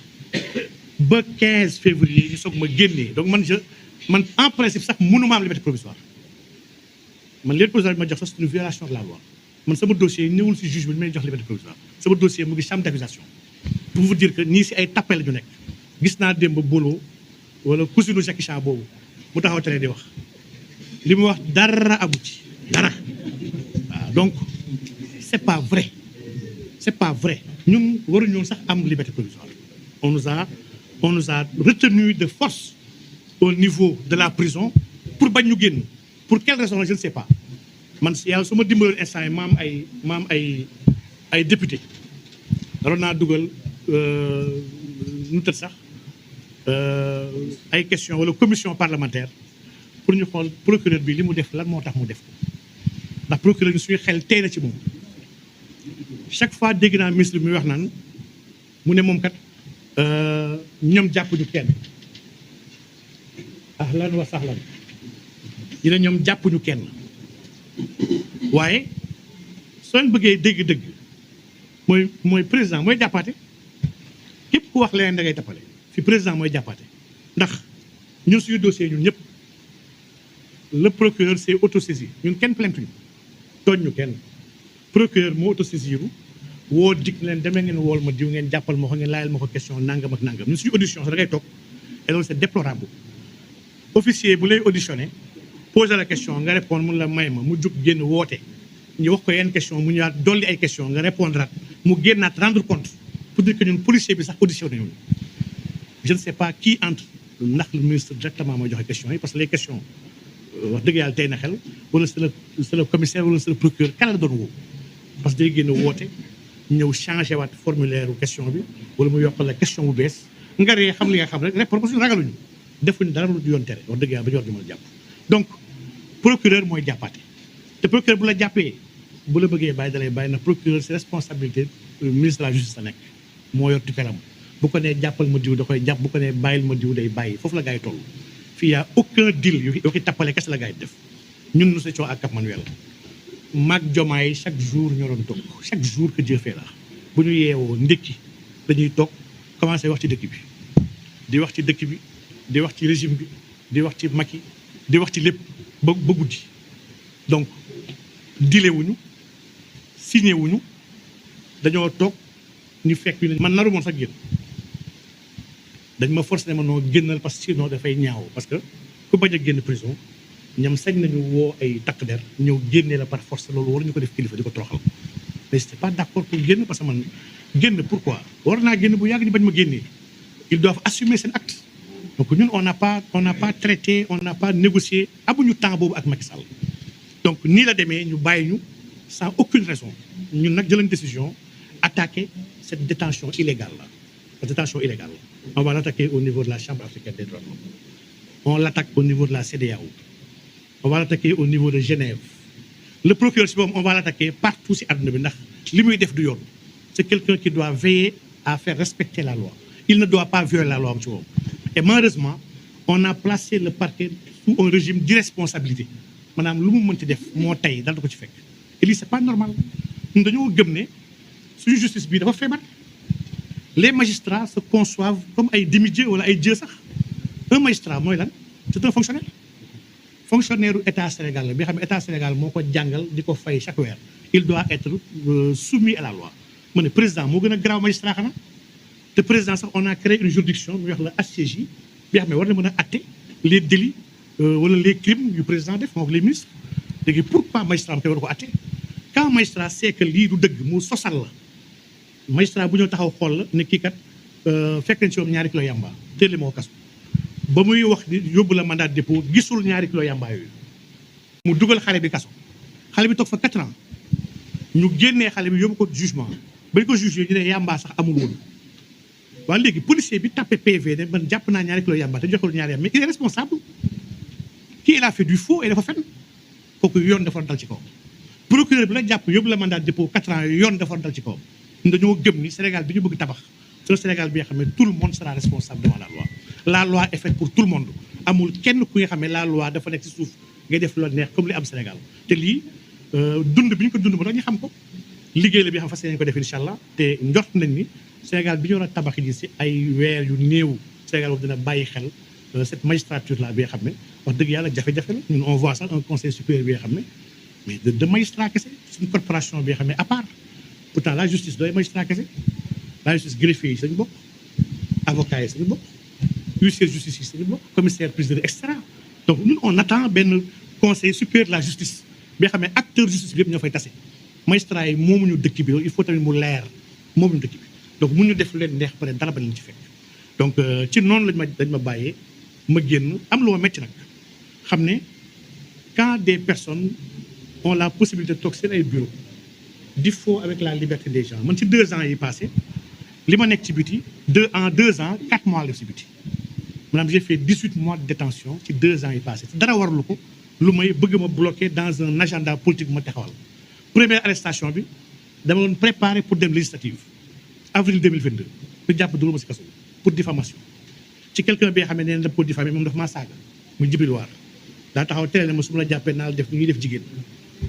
S1: ba 15 février ñu soog ma génnee donc man en principe sax mënuma am liberté provisoire man liberté provisoire bi ma jox sax c'est une violation de la loi man sama dossier ñëwul si juge bi may jox liberté provisoire sama dossier mu ngi chambre d'accusation pour vous dire que nii si ay tappale la ñu nekk gis naa démb bolo wala cousinu Jackie Chan boobu mu taxaw télé di wax li mu wax dara amu ci dara waaw donc c'est pas vrai ñun waruñu sax am liberté provisoire on nous a retenu de force au niveau de la prison pour bañ ñu génn pour quelle raison je ne sais pas man yàlla su ma dimbaloon instant yi maam ay député daroon naa dugal nu tët sax ay question wala commission parlementaire pour ñu xool procureur bi li mu def lan moo tax mu def ko ndax procureur bi suñu xel tey na ci moom chaque fois dégg naa ministre bi muy wax naan mu ne moom kat ñoom jàppuñu kenn ahlan wa sahlan ñu ne ñoom jàppuñu kenn waaye soo leen bëggee dégg-dëgg mooy président mooy jàppaate képp ku wax leneen da ngay tappale fi président mooy jàppaate ndax ñun suñu dossier ñun ñëpp le procureur s'est autosaisi ñun kenn plainte ñu tooñ ñu kenn procureur moo autosaisiru woo dig leen demee ngeen wool ma diw ngeen jàppal ma ko ngeen laajal ma ko question nangam ak nangam ñun suñu audition sax da ngay toog et loolu c'est déplorable officier bu lay auditionné poser la question nga répondre mun la may ma mu jug génn woote ñu wax ko yenn question mu ñëwaat dolli ay question nga répondre at mu génnaat rendre compte pour dire que ñun policier bi sax audition nañu je ne sais pas qui entre ndax le ministre directement mooy joxe question yi parce que les questions wax dëgg yàlla tey na xel wala c'est le commissaire wala c'est le procureur kan la doon woo parce que day génn woote ñëw changé waat formulaire question bi wala mu yokkal la question bu bees nga ree xam li nga xam rek répondre parce que ragaluñu defuñu dara lu yoon tere wax dëgg yàlla ba ñu war di mën a jàpp donc procureur mooy jàppaate te procureur bu la jàppee bu la bëggee bàyyi dalay bàyyi na procureur c'est responsabilité ministre de la justice la nekk moo yor tutelam bu ko nee jàppal ma diw da koy jàpp bu ko nee bàyyil ma diw day bàyyi foofu la gars yi toll fii y a aucun deal yoo ki tappale kese la gars yi def ñun nous étions à Cap Manuel maag Jomaay chaque jour ñoo doon toog chaque jour que Dieu fait là bu ñu yeewoo ndékki dañuy toog commencé wax ci dëkk bi di wax ci dëkk bi di wax ci régime bi di wax ci Macky di wax ci lépp ba guddi donc dile wuñu signé wuñu dañoo toog ñu fekk ñu man naru moon sax génn dañ ma forcé ne ma noo génnal parce que sinon dafay ñaaw parce que ku bañ a génn prison ñoom sañ nañu woo ay takk der ñëw génnee la par force loolu war ñu ko def kilifa di ko toroxal mais j'étais pas d'accord pour génn parce que man génn pourquoi war naa génn bu yàgg ñu bañ ma génnee ils doivent assumer seen acte donc ñun on n'a pas traité on n'a pas négocié amuñu temps boobu ak Macky Sall donc nii la demee ñu bàyyi ñu sans aucune raison ñun nag jëlañ décision attaquer cette détention illégale là cette détention illégale là on va l'attaquer au niveau de la Chambre africaine des droits de l'homme on l'attaque au niveau de la CEDEAO on va l'attaquer au niveau de Genève le procureur si moom on va l'attaquer partout si àdduna bi ndax li muy def du yoon c'est quelqu'un qui doit veiller à faire respecter la loi il ne doit pas violer la loi am ci moom et malheureusement on a placé le parquet sous un régime d'irresponsabilité maanaam lu mu mënti def moo tey dal da ko ci fekk et lii c'est pas normal ñun dañoo gëm ne suñu justice bii dafa feebar les magistrats se conçoivent comme ay demi-dieux wala ay dieux sax un magistrat mooy lan c'est un fonctionnaire u état Sénégal la bi xam ne état Sénégal moo ko jàngal di ko fay chaque weer il doit être soumis à la loi mu ne président moo gën a garaaw magistrat xanaa te président sax on a créé une juridiction ñu wax la HCJ bi xam ne war na mën a atte les délits wala les crimes yu président def moo les ministres léegi pourquoi magistrat am te war ko atte quand magistrat sait que lii du dëgg mu sosal la magistrat bu ñëw taxaw xool la ne kii kat fekk nañ ci moom 2 kilos yamba téele moo kasu ba muy wax di yóbbu la mandat de dépôt gisul 2 kilos yamba yooyu mu dugal xale bi kaso xale bi toog fa 4 ans ñu génnee xale bi yóbbu ko jugement bañ ko jugé ñu ne yamba sax amul woon waa léegi policier bi tapé PV ne man jàpp naa ñaari kilo yàmba te joxul ñaari yàmba mais il est responsable kii il a fait du faux et dafa fen kooku yoon dafa dal ci kaw procureur bi la jàpp yóbbu la mandat de dépôt 4 ans yoon dafa dal ci kaw ñun dañoo gëm ni Sénégal bi ñu bëgg tabax c'est le Sénégal bi nga xam ne tout le monde sera responsable devant la loi est faite pour tout le monde amul kenn ku nga xam ne la loi dafa nekk ci suuf ngay def lu neex comme li am Sénégal te lii dund bi ñu ko dund ba tax ñu xam ko liggéey la bi xam fas yéene ko def incha allah te njort nañ ni Sénégal bi ñu war a tabax ji si ay weer yu néew Sénégal boobu dina bàyyi xel cette magistrature là bi nga xam ne wax dëgg yàlla jafe-jafe la ñun on voit ça un conseil supérieur bi nga xam ne mais de magistrat kese suñu corporation bi nga xam ne à part pourtant la justice dooy magistrat kese la justice greffier yi sañu bokk avocat yi sañu bokk huissier justice yi sañu bokk commissaire priseur et cetera donc ñun on attend benn conseil supérieur de la justice bi nga xam ne acteur justice bi yëpp ñoo fay tase magistrat yi moomuñu dëkk bi il faut tamit mu leer moomuñu dëkk bi donc mu ñu def lu leen neex pare dara ba leen ci fekk donc ci noonu dañ ma bàyyee ma génn am lu ma métti nag xam ne quand des personnes ont la possibilité de toog seen ay bureau di faux avec la liberté des gens man ci 2 ans yi passé li ma nekk ci biti 2 ans 4 mois la ci biti maanaam j'ai fait 18 mois de détention ci 2 ans yi passé dara warlu ko lu may bëgg ma bloqué dans un agenda politique bu ma taxawal première arrestation bi dama doon préparé pour dem législative avril 2022 ñu jàpp duru ma si kaso pour diffamation ci quelqu'un bi nga xam ne nee na pour diffamer moom dafa maa saaga muy Jibril Waar daa taxaw télé ne ma su ma la jàppee naa la def ñuy def jigéen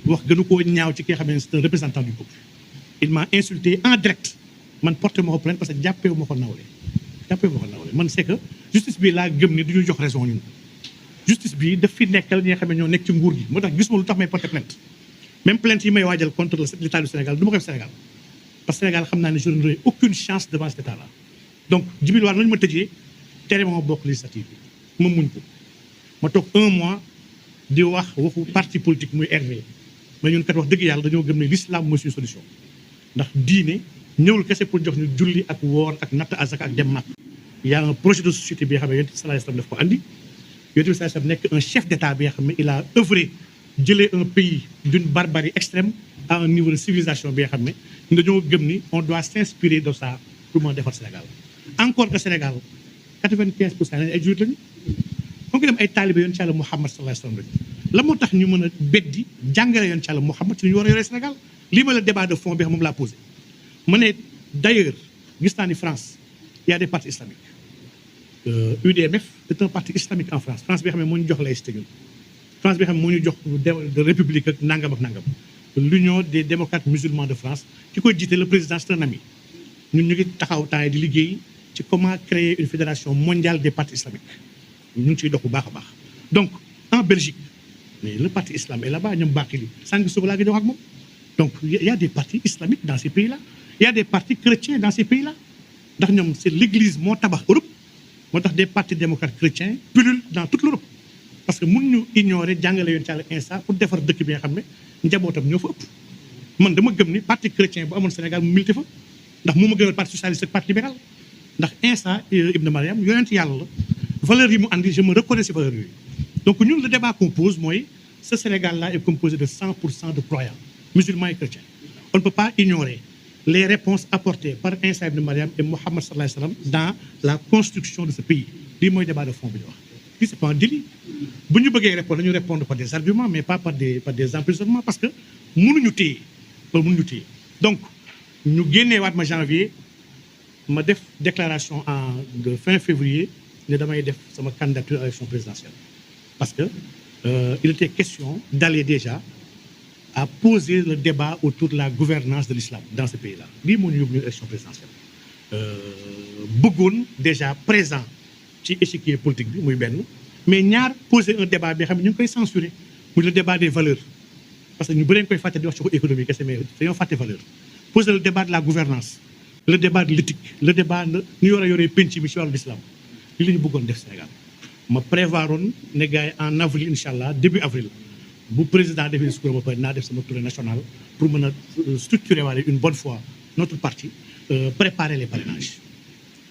S1: wax gënu koo ñaaw ci ki nga xam ne c'est un représentant du peuple il m'a insulté en direct man porté ma ko plainte parce que jàppeewu ma ko nawle man c'est que justice bi laa gëm ni du ñu jox raison ñun justice bi daf fi nekkal ñi nga xam ne ñoo nekk ci nguur gi moo tax gisuma lu tax may porté plainte même plainte yi may waajal contre l'état du Sénégal du ma ko def Sénégal parce que Sénégal xam naa ne je n'aurai aucune chance devant cet état là donc Jibril Waar nañu ma tëjee tere ma bokk législative bi ma muñ ko ma toog 1 mois di wax waxu parti politique muy RV mais ñun kat wax dëgg yàlla dañoo gëm ne l'islam mooy suñu solution ndax diine ñëwul kese pour jox ñu julli ak woor ak natt azaka ak dem màkk y a un projet de société bi nga xam ne yonent bi sallallahu alayhi wasallam daf ko andi yonent bi sallallahu alayhi wasallam nekk un chef d'état bi nga xam ne il a œuvré jëlee un pays d'une barbarie extrême à un niveau de civilisation bi nga xam ne ñu dañoo gëm ni on doit s'inspirer de ça pour mën a defar Sénégal encore que Sénégal 95% ay jullit lañu kon ko dem ay taalibe yoon ci Yàlla Muhammad sallallahu alayhi wasallam la moo tax ñu mën a beddi jàngale yoon ci Yàlla Muhammad ci ñu war a yore Sénégal lii ma la débat de fond bi xam moom laa posé ma ne d'ailleurs gis naa ni France il y a des partis islamiques UDMF c'est un parti islamique en France France bi xam ne moo ñu jox laïcité ñun France bi xam ne moo ñu jox de république ak nangam l'union des démocrates musulmans de France ki koy jiite le président c'est un ami ñun ñu ngi taxaw temps di liggéey ci comment créer une fédération mondiale des partis islamiques ñu ngi ciy dox bu baax a baax donc en Belgique mais le parti islam est là-bas ñoom baaxi li sànq suba laa ngi wax ak moom donc il y a des partis islamiques dans ces pays-là il y a des partis chrétiens dans ces pays-là ndax ñoom c'est l'église moo tabax Europe moo tax des partis démocrates chrétiens pullulent dans toute l'Europe parce que mun ñu ignorer jàngale yoon ci Yàlla instant pour defar dëkk bi nga xam ne njabootam ñoo fa ëpp man dama gëm ni parti chrétien bu amoon Sénégal mu milité fa ndax moo ma gënal parti socialiste ak parti libéral ndax instant Ibn Mariam yonent Yàlla la valeurs yi mu andi je me reconnais ces valeurs yooyu donc ñun le débat qu'on pose mooy ce Sénégal-là est composé de 100% de croyants musulmans et chrétiens on ne peut pas ignorer les réponses apportées par Isa ibn Mariam et Mohammed sallallahu alayhi wa sallam dans la construction de ce pays lii mooy débat de fond bi ñu wax lii c'est pas un délit bu ñu bëggee répondre dañu répondre par des arguments mais pas par des emprisonnements parce que mënuñu téye donc ñu génneewaat ma janvier ma def déclaration de fin février ne damay def sama candidature à l'élection présidentielle parce que il était question d'aller déjà à poser le débat autour de la gouvernance de l'islam dans ce pays-là lii moo ñu yóbbu ñu élection présidentielle bëggoon déjà présent ci échiquier politique bi muy benn mais ñaar poser un débat bi xam ne ñu ngi koy censurer muy le débat des valeurs parce que ñu bëri koy fàtte di wax ci ko économie kese mais dañoo fàtte valeur poser le débat de la gouvernance le débat de l'éthique le débat ñu war a yoree penc bi ci wàllu l'islam lii la ñu bëggoon def Sénégal ma prévoiroon ne gars yi en avril incha allah début avril bu président defee discours ba pare naa def sama tournée nationale pour mën a structurer waale une bonne fois notre parti préparer les parrainages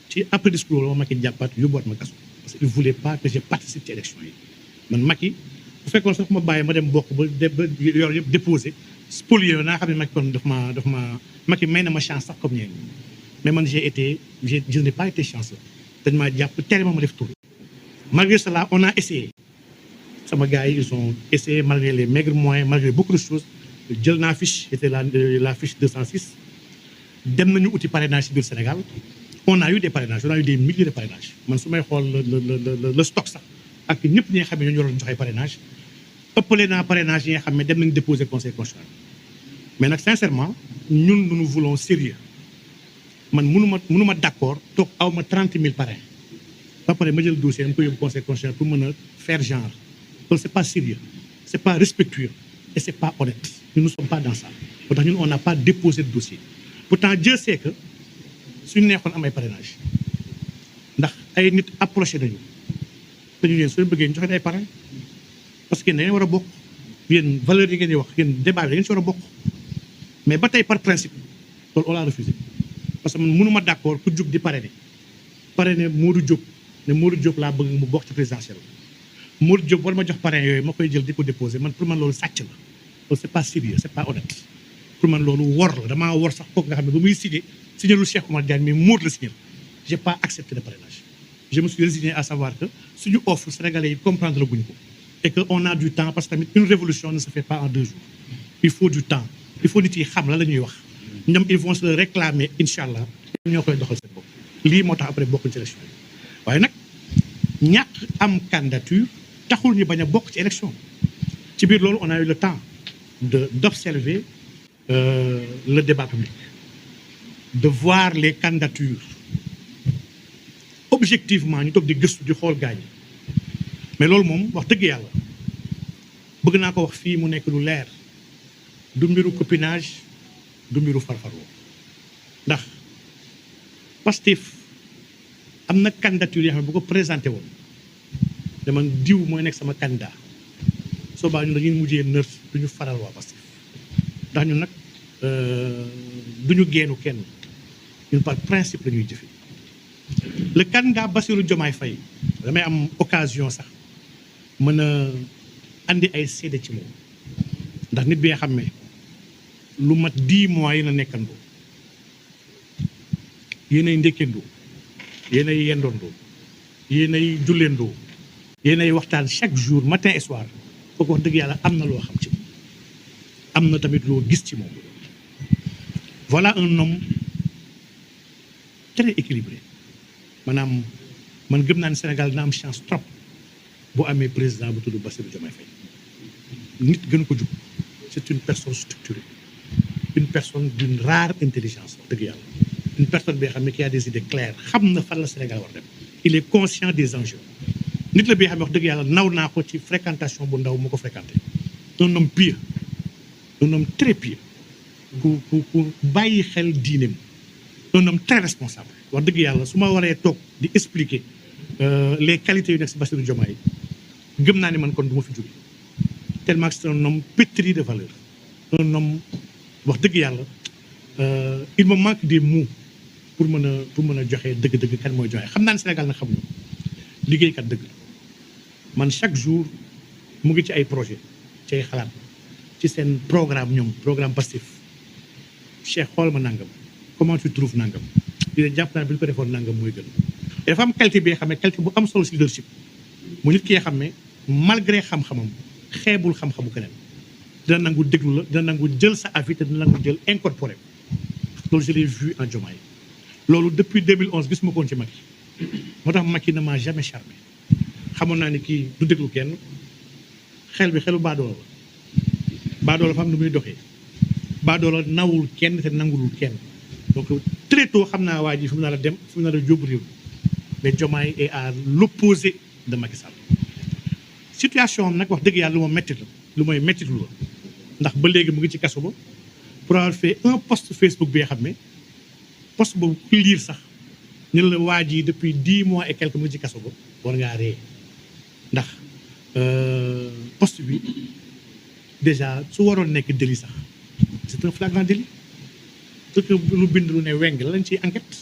S1: ci après discours la ma Macky jàppaat yóbbuwaat ma kaso parce que il voulait pas que je participe ci élection yi man Macky bu fekkoon sax ma bàyyi ma dem bokk ba yor yëpp déposé spolié naa xam ne Macky kon daf ma Macky may na ma chance sax comme ñeen mais man je n'ai pas été chanceux dañ maa jàpp tere ma def tour. Malgré cela on a essayé sama gars yi ils ont essayé malgré les maigres moyens malgré beaucoup de choses jël naa fiche c'était la fiche 206 dem nañu uti parrainage ci biir Sénégal on a eu des parrainages on a eu des milliers de parrainages man su may xool le stock sax ak ñëpp ñi nga xam ne ñoo doon joxe parrainage ëppale naa parrainage yi nga xam ne dem nañu déposer conseil constitutionnel mais nag sincèrement ñun nous voulons sérieux man mënuma d'accord toog aw ma 30 000 parrains ba pare ma jël dossier am ko yóbbu conseil constitutionnel pour mën a faire genre loolu c'est pas sérieux c'est pas respectueux et c'est pas honnête nous ne sommes pas dans ça moo tax ñun on n'a pas déposé de dossier pourtant Dieu sait que suñu neexoon am ay parrainage ndax ay nit approché nañu te ñu leen suñu bëggee ñu joxe ay parrain parce que dañu war a bokk yéen valeurs yi ngeen di wax yéen débat bi da ngeen si war a bokk mais ba tey par principe loolu on l'a refusé parce que man mënuma d'accord ku jóg di parrainer Modou Diop ne Modou Diop laa bëgg mu bokk ci présidentiel Modou Diop war ma jox parrain yooyu ma koy jël di ko déposer man pour man loolu sàcc la loolu c'est pas sérieux c'est pas honnête pour man loolu wor la damaa wor sax kooku nga xam ne ba muy signé lu Cheikh Oumar Diagne mais Modou la signé j'ai pas accepté le parrainage je me suis résigné à savoir que suñu offre sénégalais yi comprendre la guñu ko et que on a du temps parce que tamit une révolution ne se fait pas en 2 jours il faut du temps il faut nit yi xam la ñuy wax ñoom ils vont se le réclamer incha allah ñoo koy doxal seen bopp lii moo tax après bokkuñ ci élection yi waaye nag ñàkk am candidature taxul ñu bañ a bokk ci élection ci biir loolu on a eu le temps d'observer le débat public de voir les candidatures objectivement ñu toog di gëstu di xool gaañ mais loolu moom wax dëgg yàlla bëgg naa ko wax fii mu nekk lu leer du mbiru copinage du mbiru farfarloo ndax Pastef am na candidature yoo xam ne bu ko présenté woon dama diw mooy nekk sama candidat soo baa ñun dañuy mujjee nurse du ñu faral waa Pastef ndax ñun nag du ñu geenu kenn ñun par principe la ñuy jëfe le candidat Bassirou Diomaye Faye damay am occasion sax mën a andi ay seede ci moom ndax nit bi nga xam ne lu mat 10 mois yi na nekkandoo yéenay ndékkandoo yéenay yendoondoo yéenay julleendoo yéenay waxtaan chaque jour matin et soir kooku wax dëgg yàlla am na loo xam ci moom am na tamit loo gis ci moom voilà un homme très équilibré maanaam man gëm naa ne Sénégal dina am chance trop bu amee président bu tudd Bassirou Diomaye Faye nit gën ko jub c'est une personne structurée une personne d'une rare intelligence wax dëgg yàlla une personne bi nga xam ne qui a des idées claires xam na fan la Sénégal war dem il est conscient des enjeux nit la bi nga xam ne wax dëgg yàlla naw naa ko ci fréquentation bu ndaw mu ko fréquenté un homme pieux un homme très pieux ku bàyyi xel diineem un homme très responsable wax dëgg yàlla su ma waree toog di expliquer les qualités yu nekk si Bassirou Diomaye gëm naa ne man kon du ma fi jóge tellement que c'est un homme pétri de valeur un homme wax dëgg yàlla il me manque des mots pour mën a joxe dëgg-dëgg kan mooy joxe xam naa ne Sénégal na xamuñu liggéeykat dëgg man chaque jour mu ngi ci ay projet ci ay xalaat ci seen programme ñoom programme Pastef Cheikh xool ma nangam comment tu trouves nangam dina jàpp naa bi ñu ko defoon nangam mooy gën dafa am qualité bi nga xam ne qualité bu am solo si leadership mu nit ki nga xam ne malgré xam-xamam xeebul xam-xamu keneen dina nangu déglu la dina nangu jël sa avis te dina nangu jël incorporé loolu je l'ai vu en Diomaye loolu depuis 2011 gisuma ko woon ci Macky moo tax Macky ne m'a jamais charmé xamoon naa ni kii du déglu kenn xel bi xelu baadoola la baadoola fa am nu muy doxee baadoola nawul kenn te nangulul kenn donc très tôt xam naa waa ji fu mu nar a dem fu mu nar a jóobu réew mais Diomaye est à l'opposé de Macky Sall situation am nag wax dëgg yàlla lu ma métti la lu may méttitu la ndax ba léegi mu ngi ci kaso ba pour avoir fait un post Facebook bi nga xam ne post boobu ku lire sax ñu ne la waa ji depuis 10 mois et quelques mu ngi ci kaso ba war ngaa ree ndax post bi déjà su waroon nekk délit sax c'est un flagrant délit parce que lu bind lu ne weng la lañ ciy enquête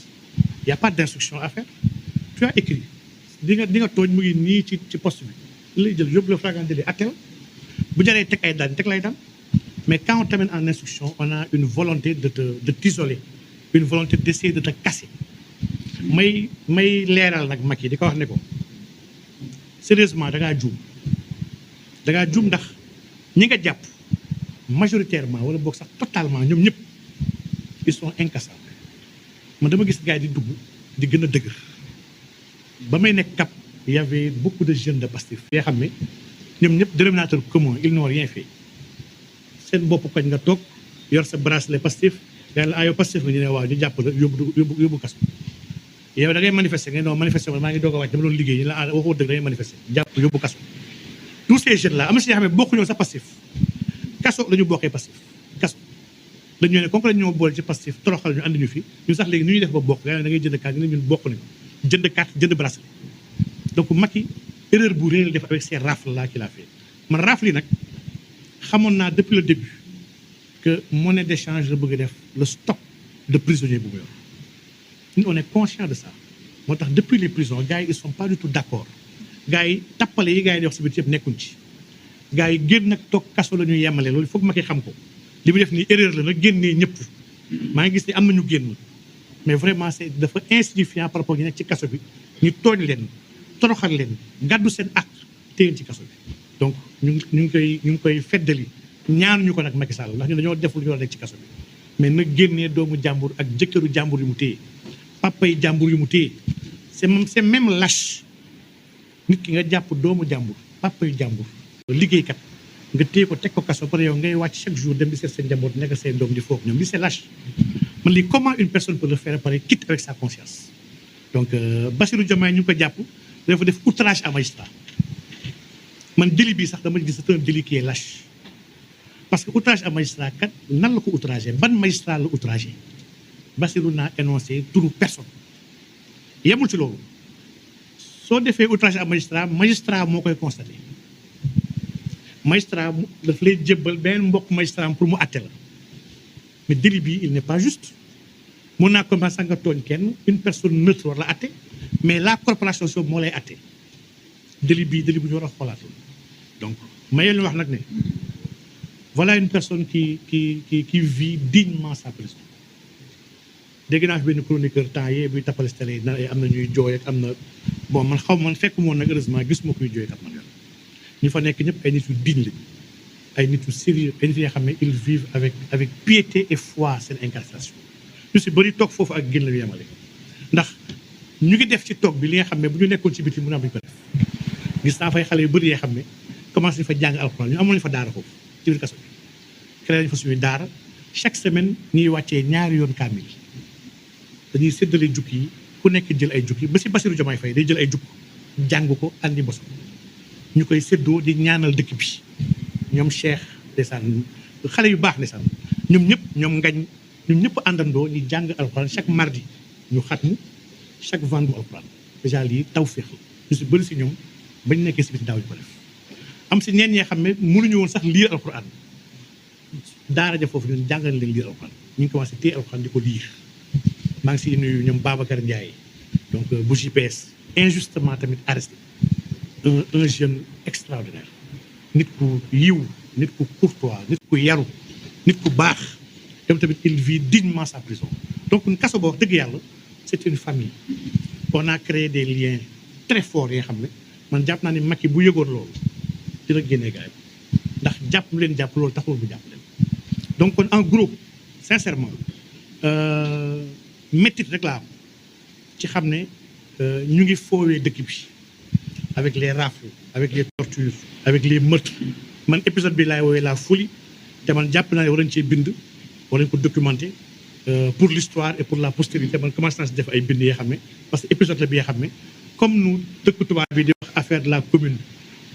S1: y a pas d'instruction à faire tu as écrit di nga tooñ mu ngi nii ci poste bi li lay jël yóbbu le flagrant délit attel bu jaree teg ay daan teg lay daan mais quand on t'amène en instruction on a une volonté de t'isoler une volonté d'essayer de te casser. may leeral nag Macky di ko wax ne ko sérieusement da ngaa juum ndax ñi nga jàpp majoritairement wala boog sax totalement ñoom ñëpp ils sont incassables. man dama gis gars yi di dugg di gën a dëgër ba may nekk cap y avait beaucoup de jeunes de Pastef yoo xam ne ñoom ñëpp dénominateur commun ils n'ont rien fait seen bopp koñ nga toog yor sa bracelet Pastef yàlla ayoo Pastef la ñu ne waaw ñu jàpp la yóbbu kaso yow da ngay manifester nga non manifester maa ngi doog a wàcc dama doon liggéey ñu la waxoo dëgg da ngay manifester jàpp yóbbu kaso tous ces jeunes là am na si ñoo xam ne bokkuñoo sa Pastef kaso la ñu bokkee Pastef kaso dañu ne comme que dañoo boole ci Pastef toroxal ñu andi ñu fi ñu sax léegi nu ñuy def ba bokk da ngay jënd carte ñu ne ñun bokk nañu jënd carte jënd bracelet donc Macky erreur bu réel def avec ces rafles là qu'il a fait man rafle yi nag xamoon naa depuis le début que monnaie d'échange la bëgg def le stock de prisonniers bu mu yor ñun on est conscient de ça moo tax depuis les prisons gars yi ils sont pas du tout d'accord gars yi tappale yi gars yi di wax si biir yëpp nekkuñ ci gars yi génn nag toog kaso la ñuy yemale loolu foog Macky xam ko li mu def nii erreur la nag génnee ñëpp maa ngi gis ni am nañu génn mais vraiment c'est dafa insignifiant par rapport ñu nekk ci kaso bi ñu tooñ leen toroxal leen gàddu seen ak téyen ci kaso bi donc ñu ngi koy feddali ñaanuñu ko nag Macky Sall ndax ñu dañoo def lu ñu war a nekk ci kaso bi mais nag génnee doomu jàmbur ak jëkkëru jàmbur yu mu téye papa yi jàmbur yu mu téye c'est même lâche nit ki nga jàpp doomu jàmbur papa yu jàmbur liggéeykat nga téye ko teg ko kaso pare yow ngay wàcc chaque jour dem di seet seen njaboot nekk seen doom di foofu ñoom li c'est lâche man lii comment une personne peut le faire pare quitte avec sa conscience donc Bassirou Diomaye ñu ngi ko jàpp dafa def outrage à magistrat man délit bi sax dama gis c'est un délit qui est lâche parce que outrage à magistrat kat nan la ko outragé ban magistrat la outragé Bassirou naa énoncé turu personne yemul ci loolu soo defee outrage à magistrat moo koy constaté magistrat daf lay jébbal benn mbokk magistrat pour mu àtte la mais délit bi il n'est pas juste mun naa commencé nga tooñ kenn une personne neutre war la àtte mais la corporation soo moo lay àtte délit bu ñu war a xoolaat donc ma leen wax nag ne voilà une personne qui vit dignement sa prison dégg naa fi benn chroniqueur temps yee buy tappale télé na am na ñuy jooy ak am na bon man fekk moon nag heureusement gisuma kuy jooy kat man yoon ñu fa nekk ñëpp ay nit yu digne lañu ay nit yu sérieux ay nit yoo xam ne ils vivent avec piété et foi seen incarcération ñu si bëri toog foofu ak génn la ñu yemale ndax ñu ngi def ci toog bi li nga xam ne bu ñu nekkoon ci biti mun a am ñu ko def gis naa fay xale yu bëri yoo xam ne commencé nañu fa jàng alxuraan ñu amoon nañu fa daara foofu ci biir kaso bi créé nañu fa suñuy daara chaque semaine ñuy wàccee ñaari yoon kaamil dañuy séddale jukki yi ku nekk jël ay jukki ba si Bassirou Diomaye Faye day jël ay jukk jàng ko andi bosam ñu koy séddoo di ñaanal dëkk bi ñoom cheikh ndeysaan xale yu baax ndeysaan ñoom ñëpp àndandoo ñu jàng alxuraan chaque mardi ñu xatmu chaque vendredi alxuraan déjà lii tawfeex la ñu si bëri si ñoom bañ nekkee si biti daaw ñu ko def am si ñeen ñee xam ne mënuñu woon sax lire alxuraan daara ja foofu ñun jàngal leen lire alxuraan ñu ngi commencé téye alxuraan di ko lire maa ngi si nuyu ñoom Babacar Ndiaye donc bu GPS injustement tamit arrêté un jeune extraordinaire nit ku yiw nit ku courtois nit ku yaru nit ku baax dem tamit il vit dignement sa prison donc kaso boo wax dëgg yàlla c'est une famille on a créé des liens très forts yoo xam ne man jàpp naa ne Macky bu yëgoon loolu dina génnee gars yi ndax jàpp leen jàpp loolu taxul bu jàpp leen donc kon en gros sincèrement méttit rek laa am ci xam ne ñu ngi foowee dëkk bi avec les rafles avec les tortures avec les meurtres man épisode bi laay woowee la folie te man jàpp naa ne war nañ cee bind war nañ ko documenter pour l'histoire et pour la postérité man commencé naa si def ay bind yoo xam ne parce que épisode la bi yoo xam ne comme nu dëkk tubaab bi di wax affaire de la commune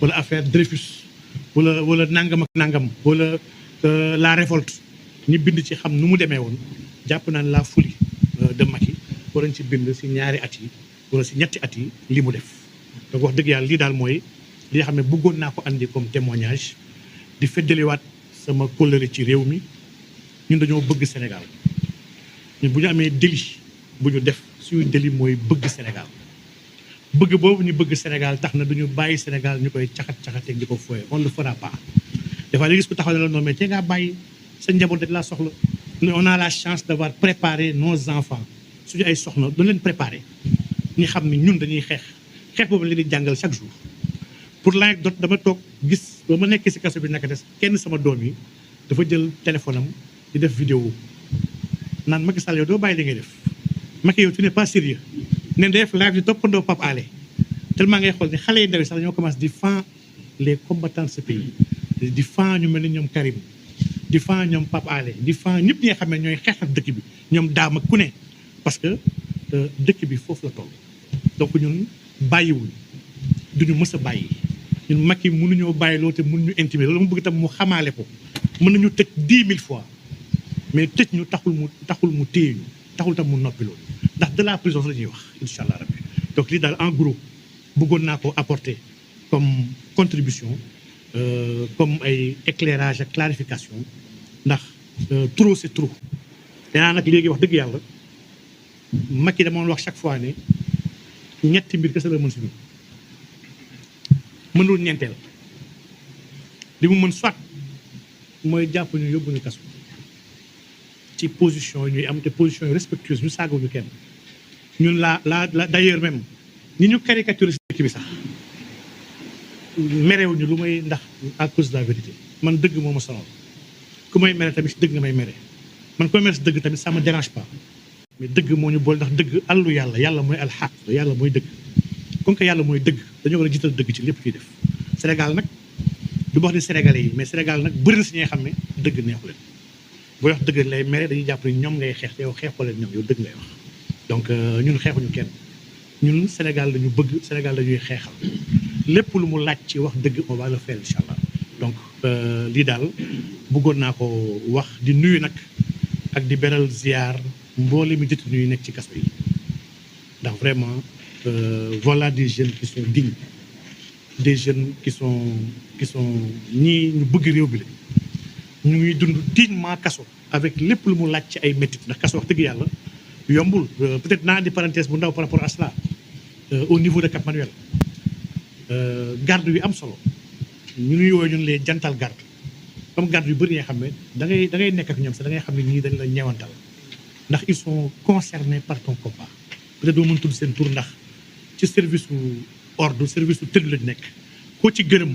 S1: wala affaire Dreyfus wala nangam ak nangam wala la révolte ñu bind ci xam nu mu demee woon jàpp naa ne la folie de Macky war nañ ci bind si ñaari at yi wala si ñetti at yi li mu def donc wax dëgg yàlla lii daal mooy li nga xam ne bëggoon naa ko andi comme témoignage di feddaliwaat sama kóllëre ci réew mi ñun dañoo bëgg Sénégal ñun bu ñu amee délit bu ñu def suñu délit mooy bëgg Sénégal bëgg boobu ñu bëgg Sénégal tax na duñu bàyyi Sénégal ñu koy caxat-caxateeg di ko fooye on ne le fera pas des fois nga gis ko taxaw ne la noonu mais te ngaa bàyyi sa njaboot dañ laa soxla on a la chance d'avoir préparé nos enfants suñu ay soxna dañ leen préparé ñi xam ne ñun dañuy xeex boobu leen di jàngal chaque jour. pour l'anecdote dama toog gis ba ma nekkee si kaso bi naka des kenn sama doom yi dafa jël téléphone am di def vidéo naan Macky Sall yow doo bàyyi li ngay def Macky yow tu n'es pas sérieux ne def live di toppandoo Pape Alé tellement ngay xool ni xale yi ndaw yi sax dañoo commencé di fan les combattants de ce pays di fan ñu mel ni ñoom Karim di fan ñoom Pape Alé di fan ñëpp ñi nga xam ne ñooy xeex ak dëkk bi ñoom daam ak ku ne parce que dëkk bi foofu la toll donc ñun bàyyiwuñ duñu mës a bàyyi ñun Macky mënuñoo bàyyi loolu te mënuñu intimider loolu mu bëgg tam mu xamaale ko mën nañu tëj 10 000 fois mais tëj ñu taxul mu téye ñu taxul tam mu noppi loolu ndax de la prison la ñuy wax incha allah rabbi donc lii daal en gros bëggoon naa ko apporter comme contribution comme ay éclairage ak clarification ndax trop c'est trop. danaa nag léegi wax dëgg yàlla Macky dama wax chaque fois ne ñetti mbir kese la mën si ñun mënul ñeenteel li mu mën soit mooy jàpp ñu yóbbu ñu kaso ci position yi ñuy am te position yi respectueuse ñu saagawuñu kenn ñun la d'ailleurs même ñi ñu caricature si dëkk bi sax merewuñu lu may ndax à cause de la vérité man dëgg moo ma sonal ku may mere tamit si dëgg nga may mere man ku may mere si dëgg tamit ça me dérange pas mais dëgg moo ñu boole ndax dëgg àllu yàlla mooy alxaq yàlla mooy dëgg comme que yàlla mooy dëgg dañoo war a jiital dëgg ci lépp ciy def Sénégal nag du wax ni Sénégalais yi mais Sénégal nag bëri na si ñi nga xam ne dëgg neexu leen booy wax dëgg lay mere dañuy jàpp ne ñoom ngay xeex te yow xeexoo leen ñoom yow dëgg ngay wax donc ñun xeexuñu kenn ñun Sénégal lañu bëgg Sénégal lañuy xeexal lépp lu mu laaj ci wax dëgg on va le faire incha allah donc lii daal bëggoon naa ko wax di nuyu nag ak di beral ziar mboole mi détenu yi nekk ci kaso yi ndax vraiment voilà des jeunes qui sont dignes des jeunes qui sont ñii ñu bëgg réew bi la ñu ngi dund dignement kaso avec lépp lu mu laaj ci ay métit ndax kaso wax dëgg yàlla yombul peut-être naa di parenthèse bu ndaw par rapport à cela au niveau de Cap Manuel garde yu am solo ñu nuy woowee ñun les jantal garde comme garde yu bëri nga xam ne da ngay nekk ak ñoom sax da ngay xam ne ñii dañ la ñeewantal ndax ils sont concernés par ton combat peut-être doo mën tudd seen tur ndax ci service su ordre service su tëdd lañ nekk koo ci gërëm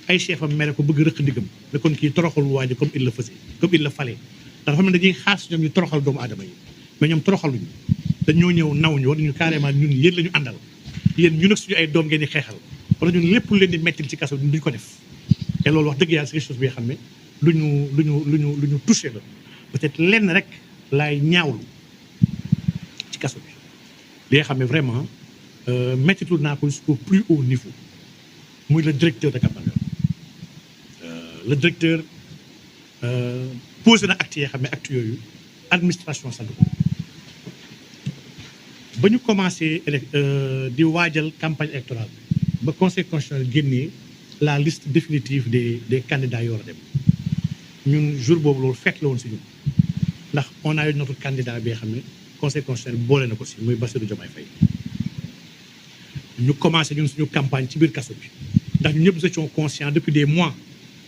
S1: ay chef am mere ko bëgg rëq ndigam mais kon kii toroxal waa ji comme il le faisait comme il le fallait ndax dafa mel ne dañuy xaar si ñoom ñu toroxal doomu aadama yi mais ñoom toroxaluñu dañoo ñëw naw ñu war nañu carrément ñun yéen la ñu àndal yéen ñun ak suñu ay doom ngeen di xeexal wala ñun lépp lu leen di mettil ci kaso duñ ko def te loolu wax dëgg yàlla c'est quelque chose bi nga xam ne lu ñu touché la peut-être lenn rek laay ñaawlu ci kaso bi li nga xam ne vraiment mettitul naa ko jusqu'au plus haut niveau muy le directeur de Cap Manuel le directeur posé na acte yoo xam ne acte yooyu administration sant ko ba ñu commencé di waajal campagne électorale ba conseil constitutionnel génnee la liste définitive des candidats yoo war a dem ñun jour boobu loolu fekk la woon si ñun ndax on a eu notre candidat bi nga xam ne conseil constitutionnel boole na ko si muy Bassirou Diomaye Faye ñu commencé ñun suñu campagne ci biir kaso bi ndax ñun ñëpp nous étions conscients depuis des mois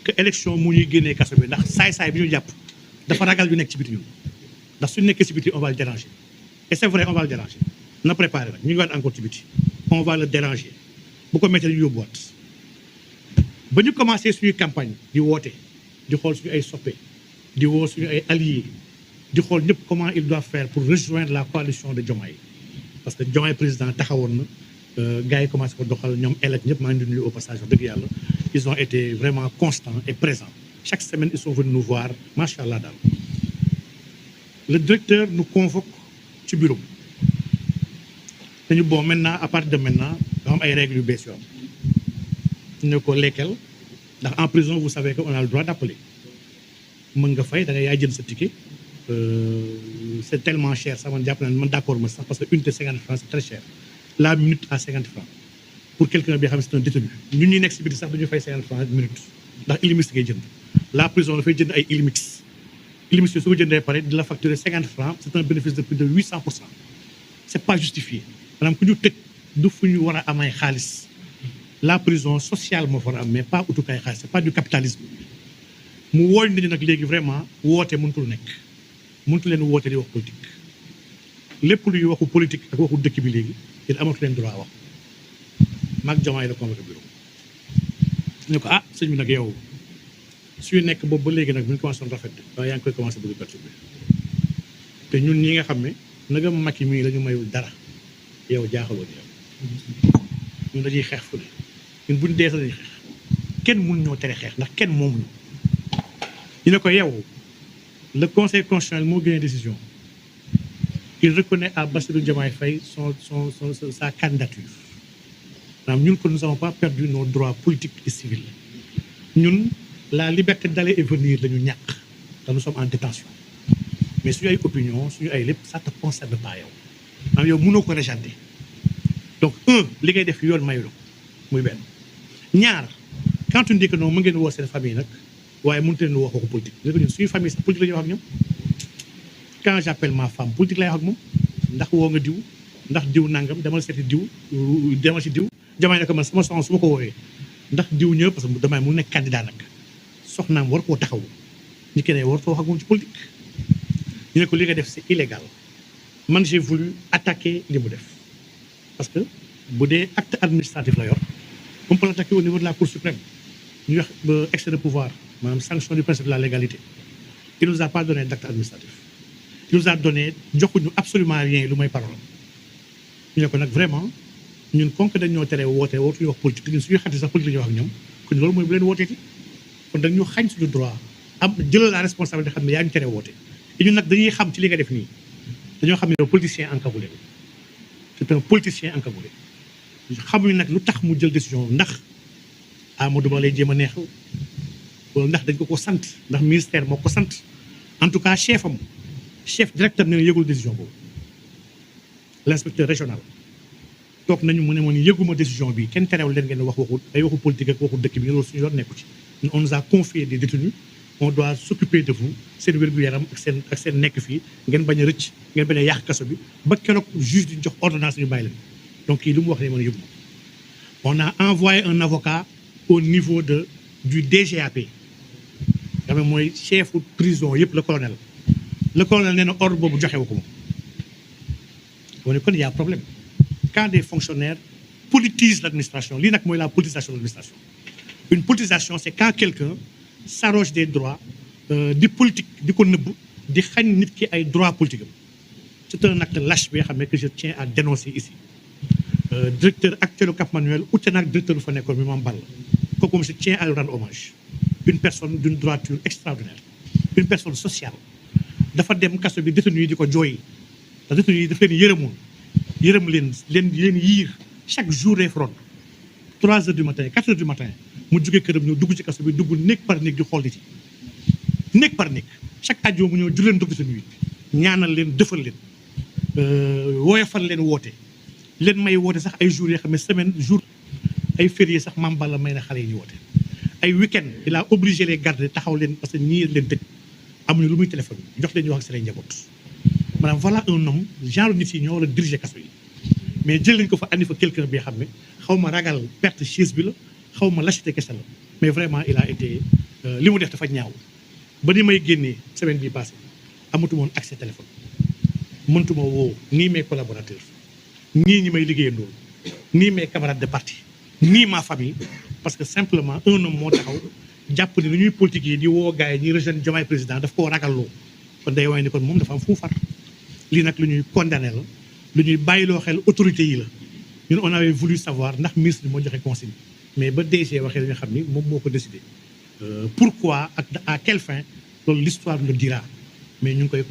S1: que élection mu ñuy génnee kaso bi ndax saay-saay bi ñu jàpp dafa ragal yu nekk ci biti ñun ndax suñu nekkee ci biti on va le déranger et c'est vrai on va le déranger na préparé nag ñu ngi waat encore ci biti on va le déranger bu ko méttee ñu yóbbuwaat ba ñu commencé suñuy campagne di woote di xool suñu ay soppe di woo suñu ay alliés di xool ñëpp comment il doit faire pour rejoindre la coalition de Diomaye parce que Diomaye président taxawoon na gars yi commencé ko doxal ñoom elec ñëpp maa ngi di nuyu au passage wax dëgg yàlla ils ont été vraiment constants et présents chaque semaine ils sont venus nous voir macha allah daal le directeur nous convoque ci bureau dañu bon maintenant à partir de maintenant nga xam ay règles yu bees yoo am ne ko lekkal ndax en prison vous savez que on a le droit d'appeler mën nga fay da nga yaay jënd sa ticket c'est tellement cher sax man jàpp naa ne man d'accord ma sax parce que unité 50 francs c'est très cher la minute à 50 francs pour quelqu'un bi xam ne c'est un détenu ñun ñuy nekk si biti sax dañu fay 50 francs minute ndax illimix ngay jënd la prison dafay jënd ay illimix illimix yooyu su ko jëndee pare di la facturer 50 francs c'est un bénéfice de plus de 800%. C'est pas justifié maanaam ku ñu tëj du fu ñu war a amay xaalis la prison sociale moo fa war a am mais pas utukaay xaalis c'est pas du capitalisme mu wooñ nañu nag léegi vraiment woote mënutul nekk mëntu leen woote di wax politique lépp luy waxu politique ak waxu dëkk bi léegi yéen amatu leen droit wax maag Diomaye la convoqué bureau ñu ko sëñ bi nag yow suy nekk boobu ba léegi nag bu ñu commencé woon rafet waaye yaa ngi koy commencé bëgg perturbé te ñun ñi nga xam ne nagam Macky mii la ñu mayul dara yow jaaxaloon yow ñun dañuy xeex fu ne ñun buñ dee sax dañuy xeex kenn mun ñoo tere xeex ndax kenn moomuñu ñu ne ko yow le conseil constitutionnel moo gagné décision il reconnaît à Bassirou Diomaye Faye sa candidature maanaam ñun ko nous n'avons pas perdu nos droits politiques et civils ñun la liberté d'aller et venir la ñu ñàkk te nous sommes en détention mais suñu ay opinion suñu ay lépp ça te concerne pas yow maanaam yow mënoo ko rejeter donc li ngay def yoon mayu la muy benn ñaar quand tu dis que non mu ngeen woo seen famille nag waaye mënut leen wax waxu politique léegi ñun suñu famille sax politique la ñuy wax ak ñoom quand j'appelle ma femme politique lay wax ak moom ndax woo nga diw ndax diw nangam demal seeti diw demal si diw Diomaye ne ko man sama soxna su ma ko woowee ndax diw ñëw parce que damay mu nekk candidat nag soxnaam war koo taxawu ñu keneen war koo wax ak moom ci politique ñu ne ko li nga def c'est illégal man j'ai voulu attaquer li mu def parce que bu dee acte administratif la yor on peut l'attaquer au niveau de la Cour suprême ñu wax ba excès de pouvoir maanaam sanction du principe de la légalité il nous a pas donné d'acte administratif il nous a donné joxuñu absolument rien lu may parole ñu ne ko nag vraiment ñun comme que dañ ñoo tere woote wootuñu wax politique ñun suñuy xati sax politique la ñuy wax ak ñoom kon loolu mooy bu leen wooteeti kon dañ ñu xañ suñu droit am jëlal la responsabilité xam ne yaa ñu tere woote et ñun nag dañuy xam ci li nga def nii dañoo xam ne yow politicien encagoulé c'est un politicien encagoulé xamuñu nag lu tax mu jël décision ndax Amadou Ba lay jéem a neexal wala ndax dañ ko sant ndax ministère moo ko sant en tout cas chef directeur ne yëgul décision boobu l'inspecteur régional toog nañu mu ne ma ni yëguma décision bi kenn terewul leen ngeen wax waxu politique ak waxu dëkk bi loolu suñu yoon nekku ci on nous a confié des détenus on doit s'occuper de vous seen wér-gu-yaram ak seen nekk fii ngeen bañ a rëcc ngeen bañ a yàq kaso bi ba keroog juge di jox ordonnance ñu bàyyi leen donc kii lu mu wax ne mën a yëguma on a envoyé un avocat au niveau du DGAP xam ne mooy chefu prison yëpp le colonel nee na ordre boobu joxewu ko moom on ne kon y a problème quand des fonctionnaires politisent l'administration lii nag mooy la politisation de l'administration une politisation c'est quand quelqu'un s'arroge des droits di politique di ko nëbb di xañ nit ki ay droits politiques am c'est un acte lâche bi nga xam ne que je tiens à dénoncer ici directeur actuel Cap Manuel ute naag directeur bu fa nekkoon bi Mame Balla kooku moom je tiens à lui rendre hommage une personne d'une droiture extraordinaire une personne sociale dafa dem kaso bi détenu yi di ko jooy te détenu yi daf leen yërëm leen yiir chaque jour des frondes 3 heures du matin 4 heures du matin mu jógee këram ñëw dugg ci kaso bi dugg néeg par néeg di xool nit yi néeg par néeg chaque àjjuma mu ñëw jur leen dugg détenu yi ñaanal leen defal leen woyofal leen woote leen may woote sax ay jours yoo xam ne semaine jour ay férié sax Mame Balla may na xale yi ñu woote ay week-end il a obligé les garder taxaw leen parce que ñii leen tëj amuñu lu muy téléphone jox leen ñu wax ak seen njaboot maanaam voilà un homme genre nit yi ñoo war a diriger kaso yi mais jël nañ ko fa andi fa quelqu'un bi xam ne xaw ma ragal perte chaise bi la xaw ma lâcheté kese la mais vraiment il a été li mu def dafa ñaaw ba ni may génnee semaine bii passée amatuma woon accès téléphone mëntuma woo nii mes collaborateurs nii ñi may liggéeyandoo nii mes camarades de parti nii ma famille parce que simplement un homme moo taxaw jàpp ni lu ñuy politique yi di woo gars yi ñuy rejoindre Diomaye président daf koo ragalloo kon day waaye ni kon moom dafa am fu mu far lii nag lu ñuy condamné la lu ñuy bàyyiloo xel autorité yi la ñun on avait voulu savoir ndax ministre bi moo joxe consigne mais ba DG waxee dañu xam ni moom moo ko décidé pourquoi ak à quelle fin loolu l'histoire le dira mais ñu ngi koy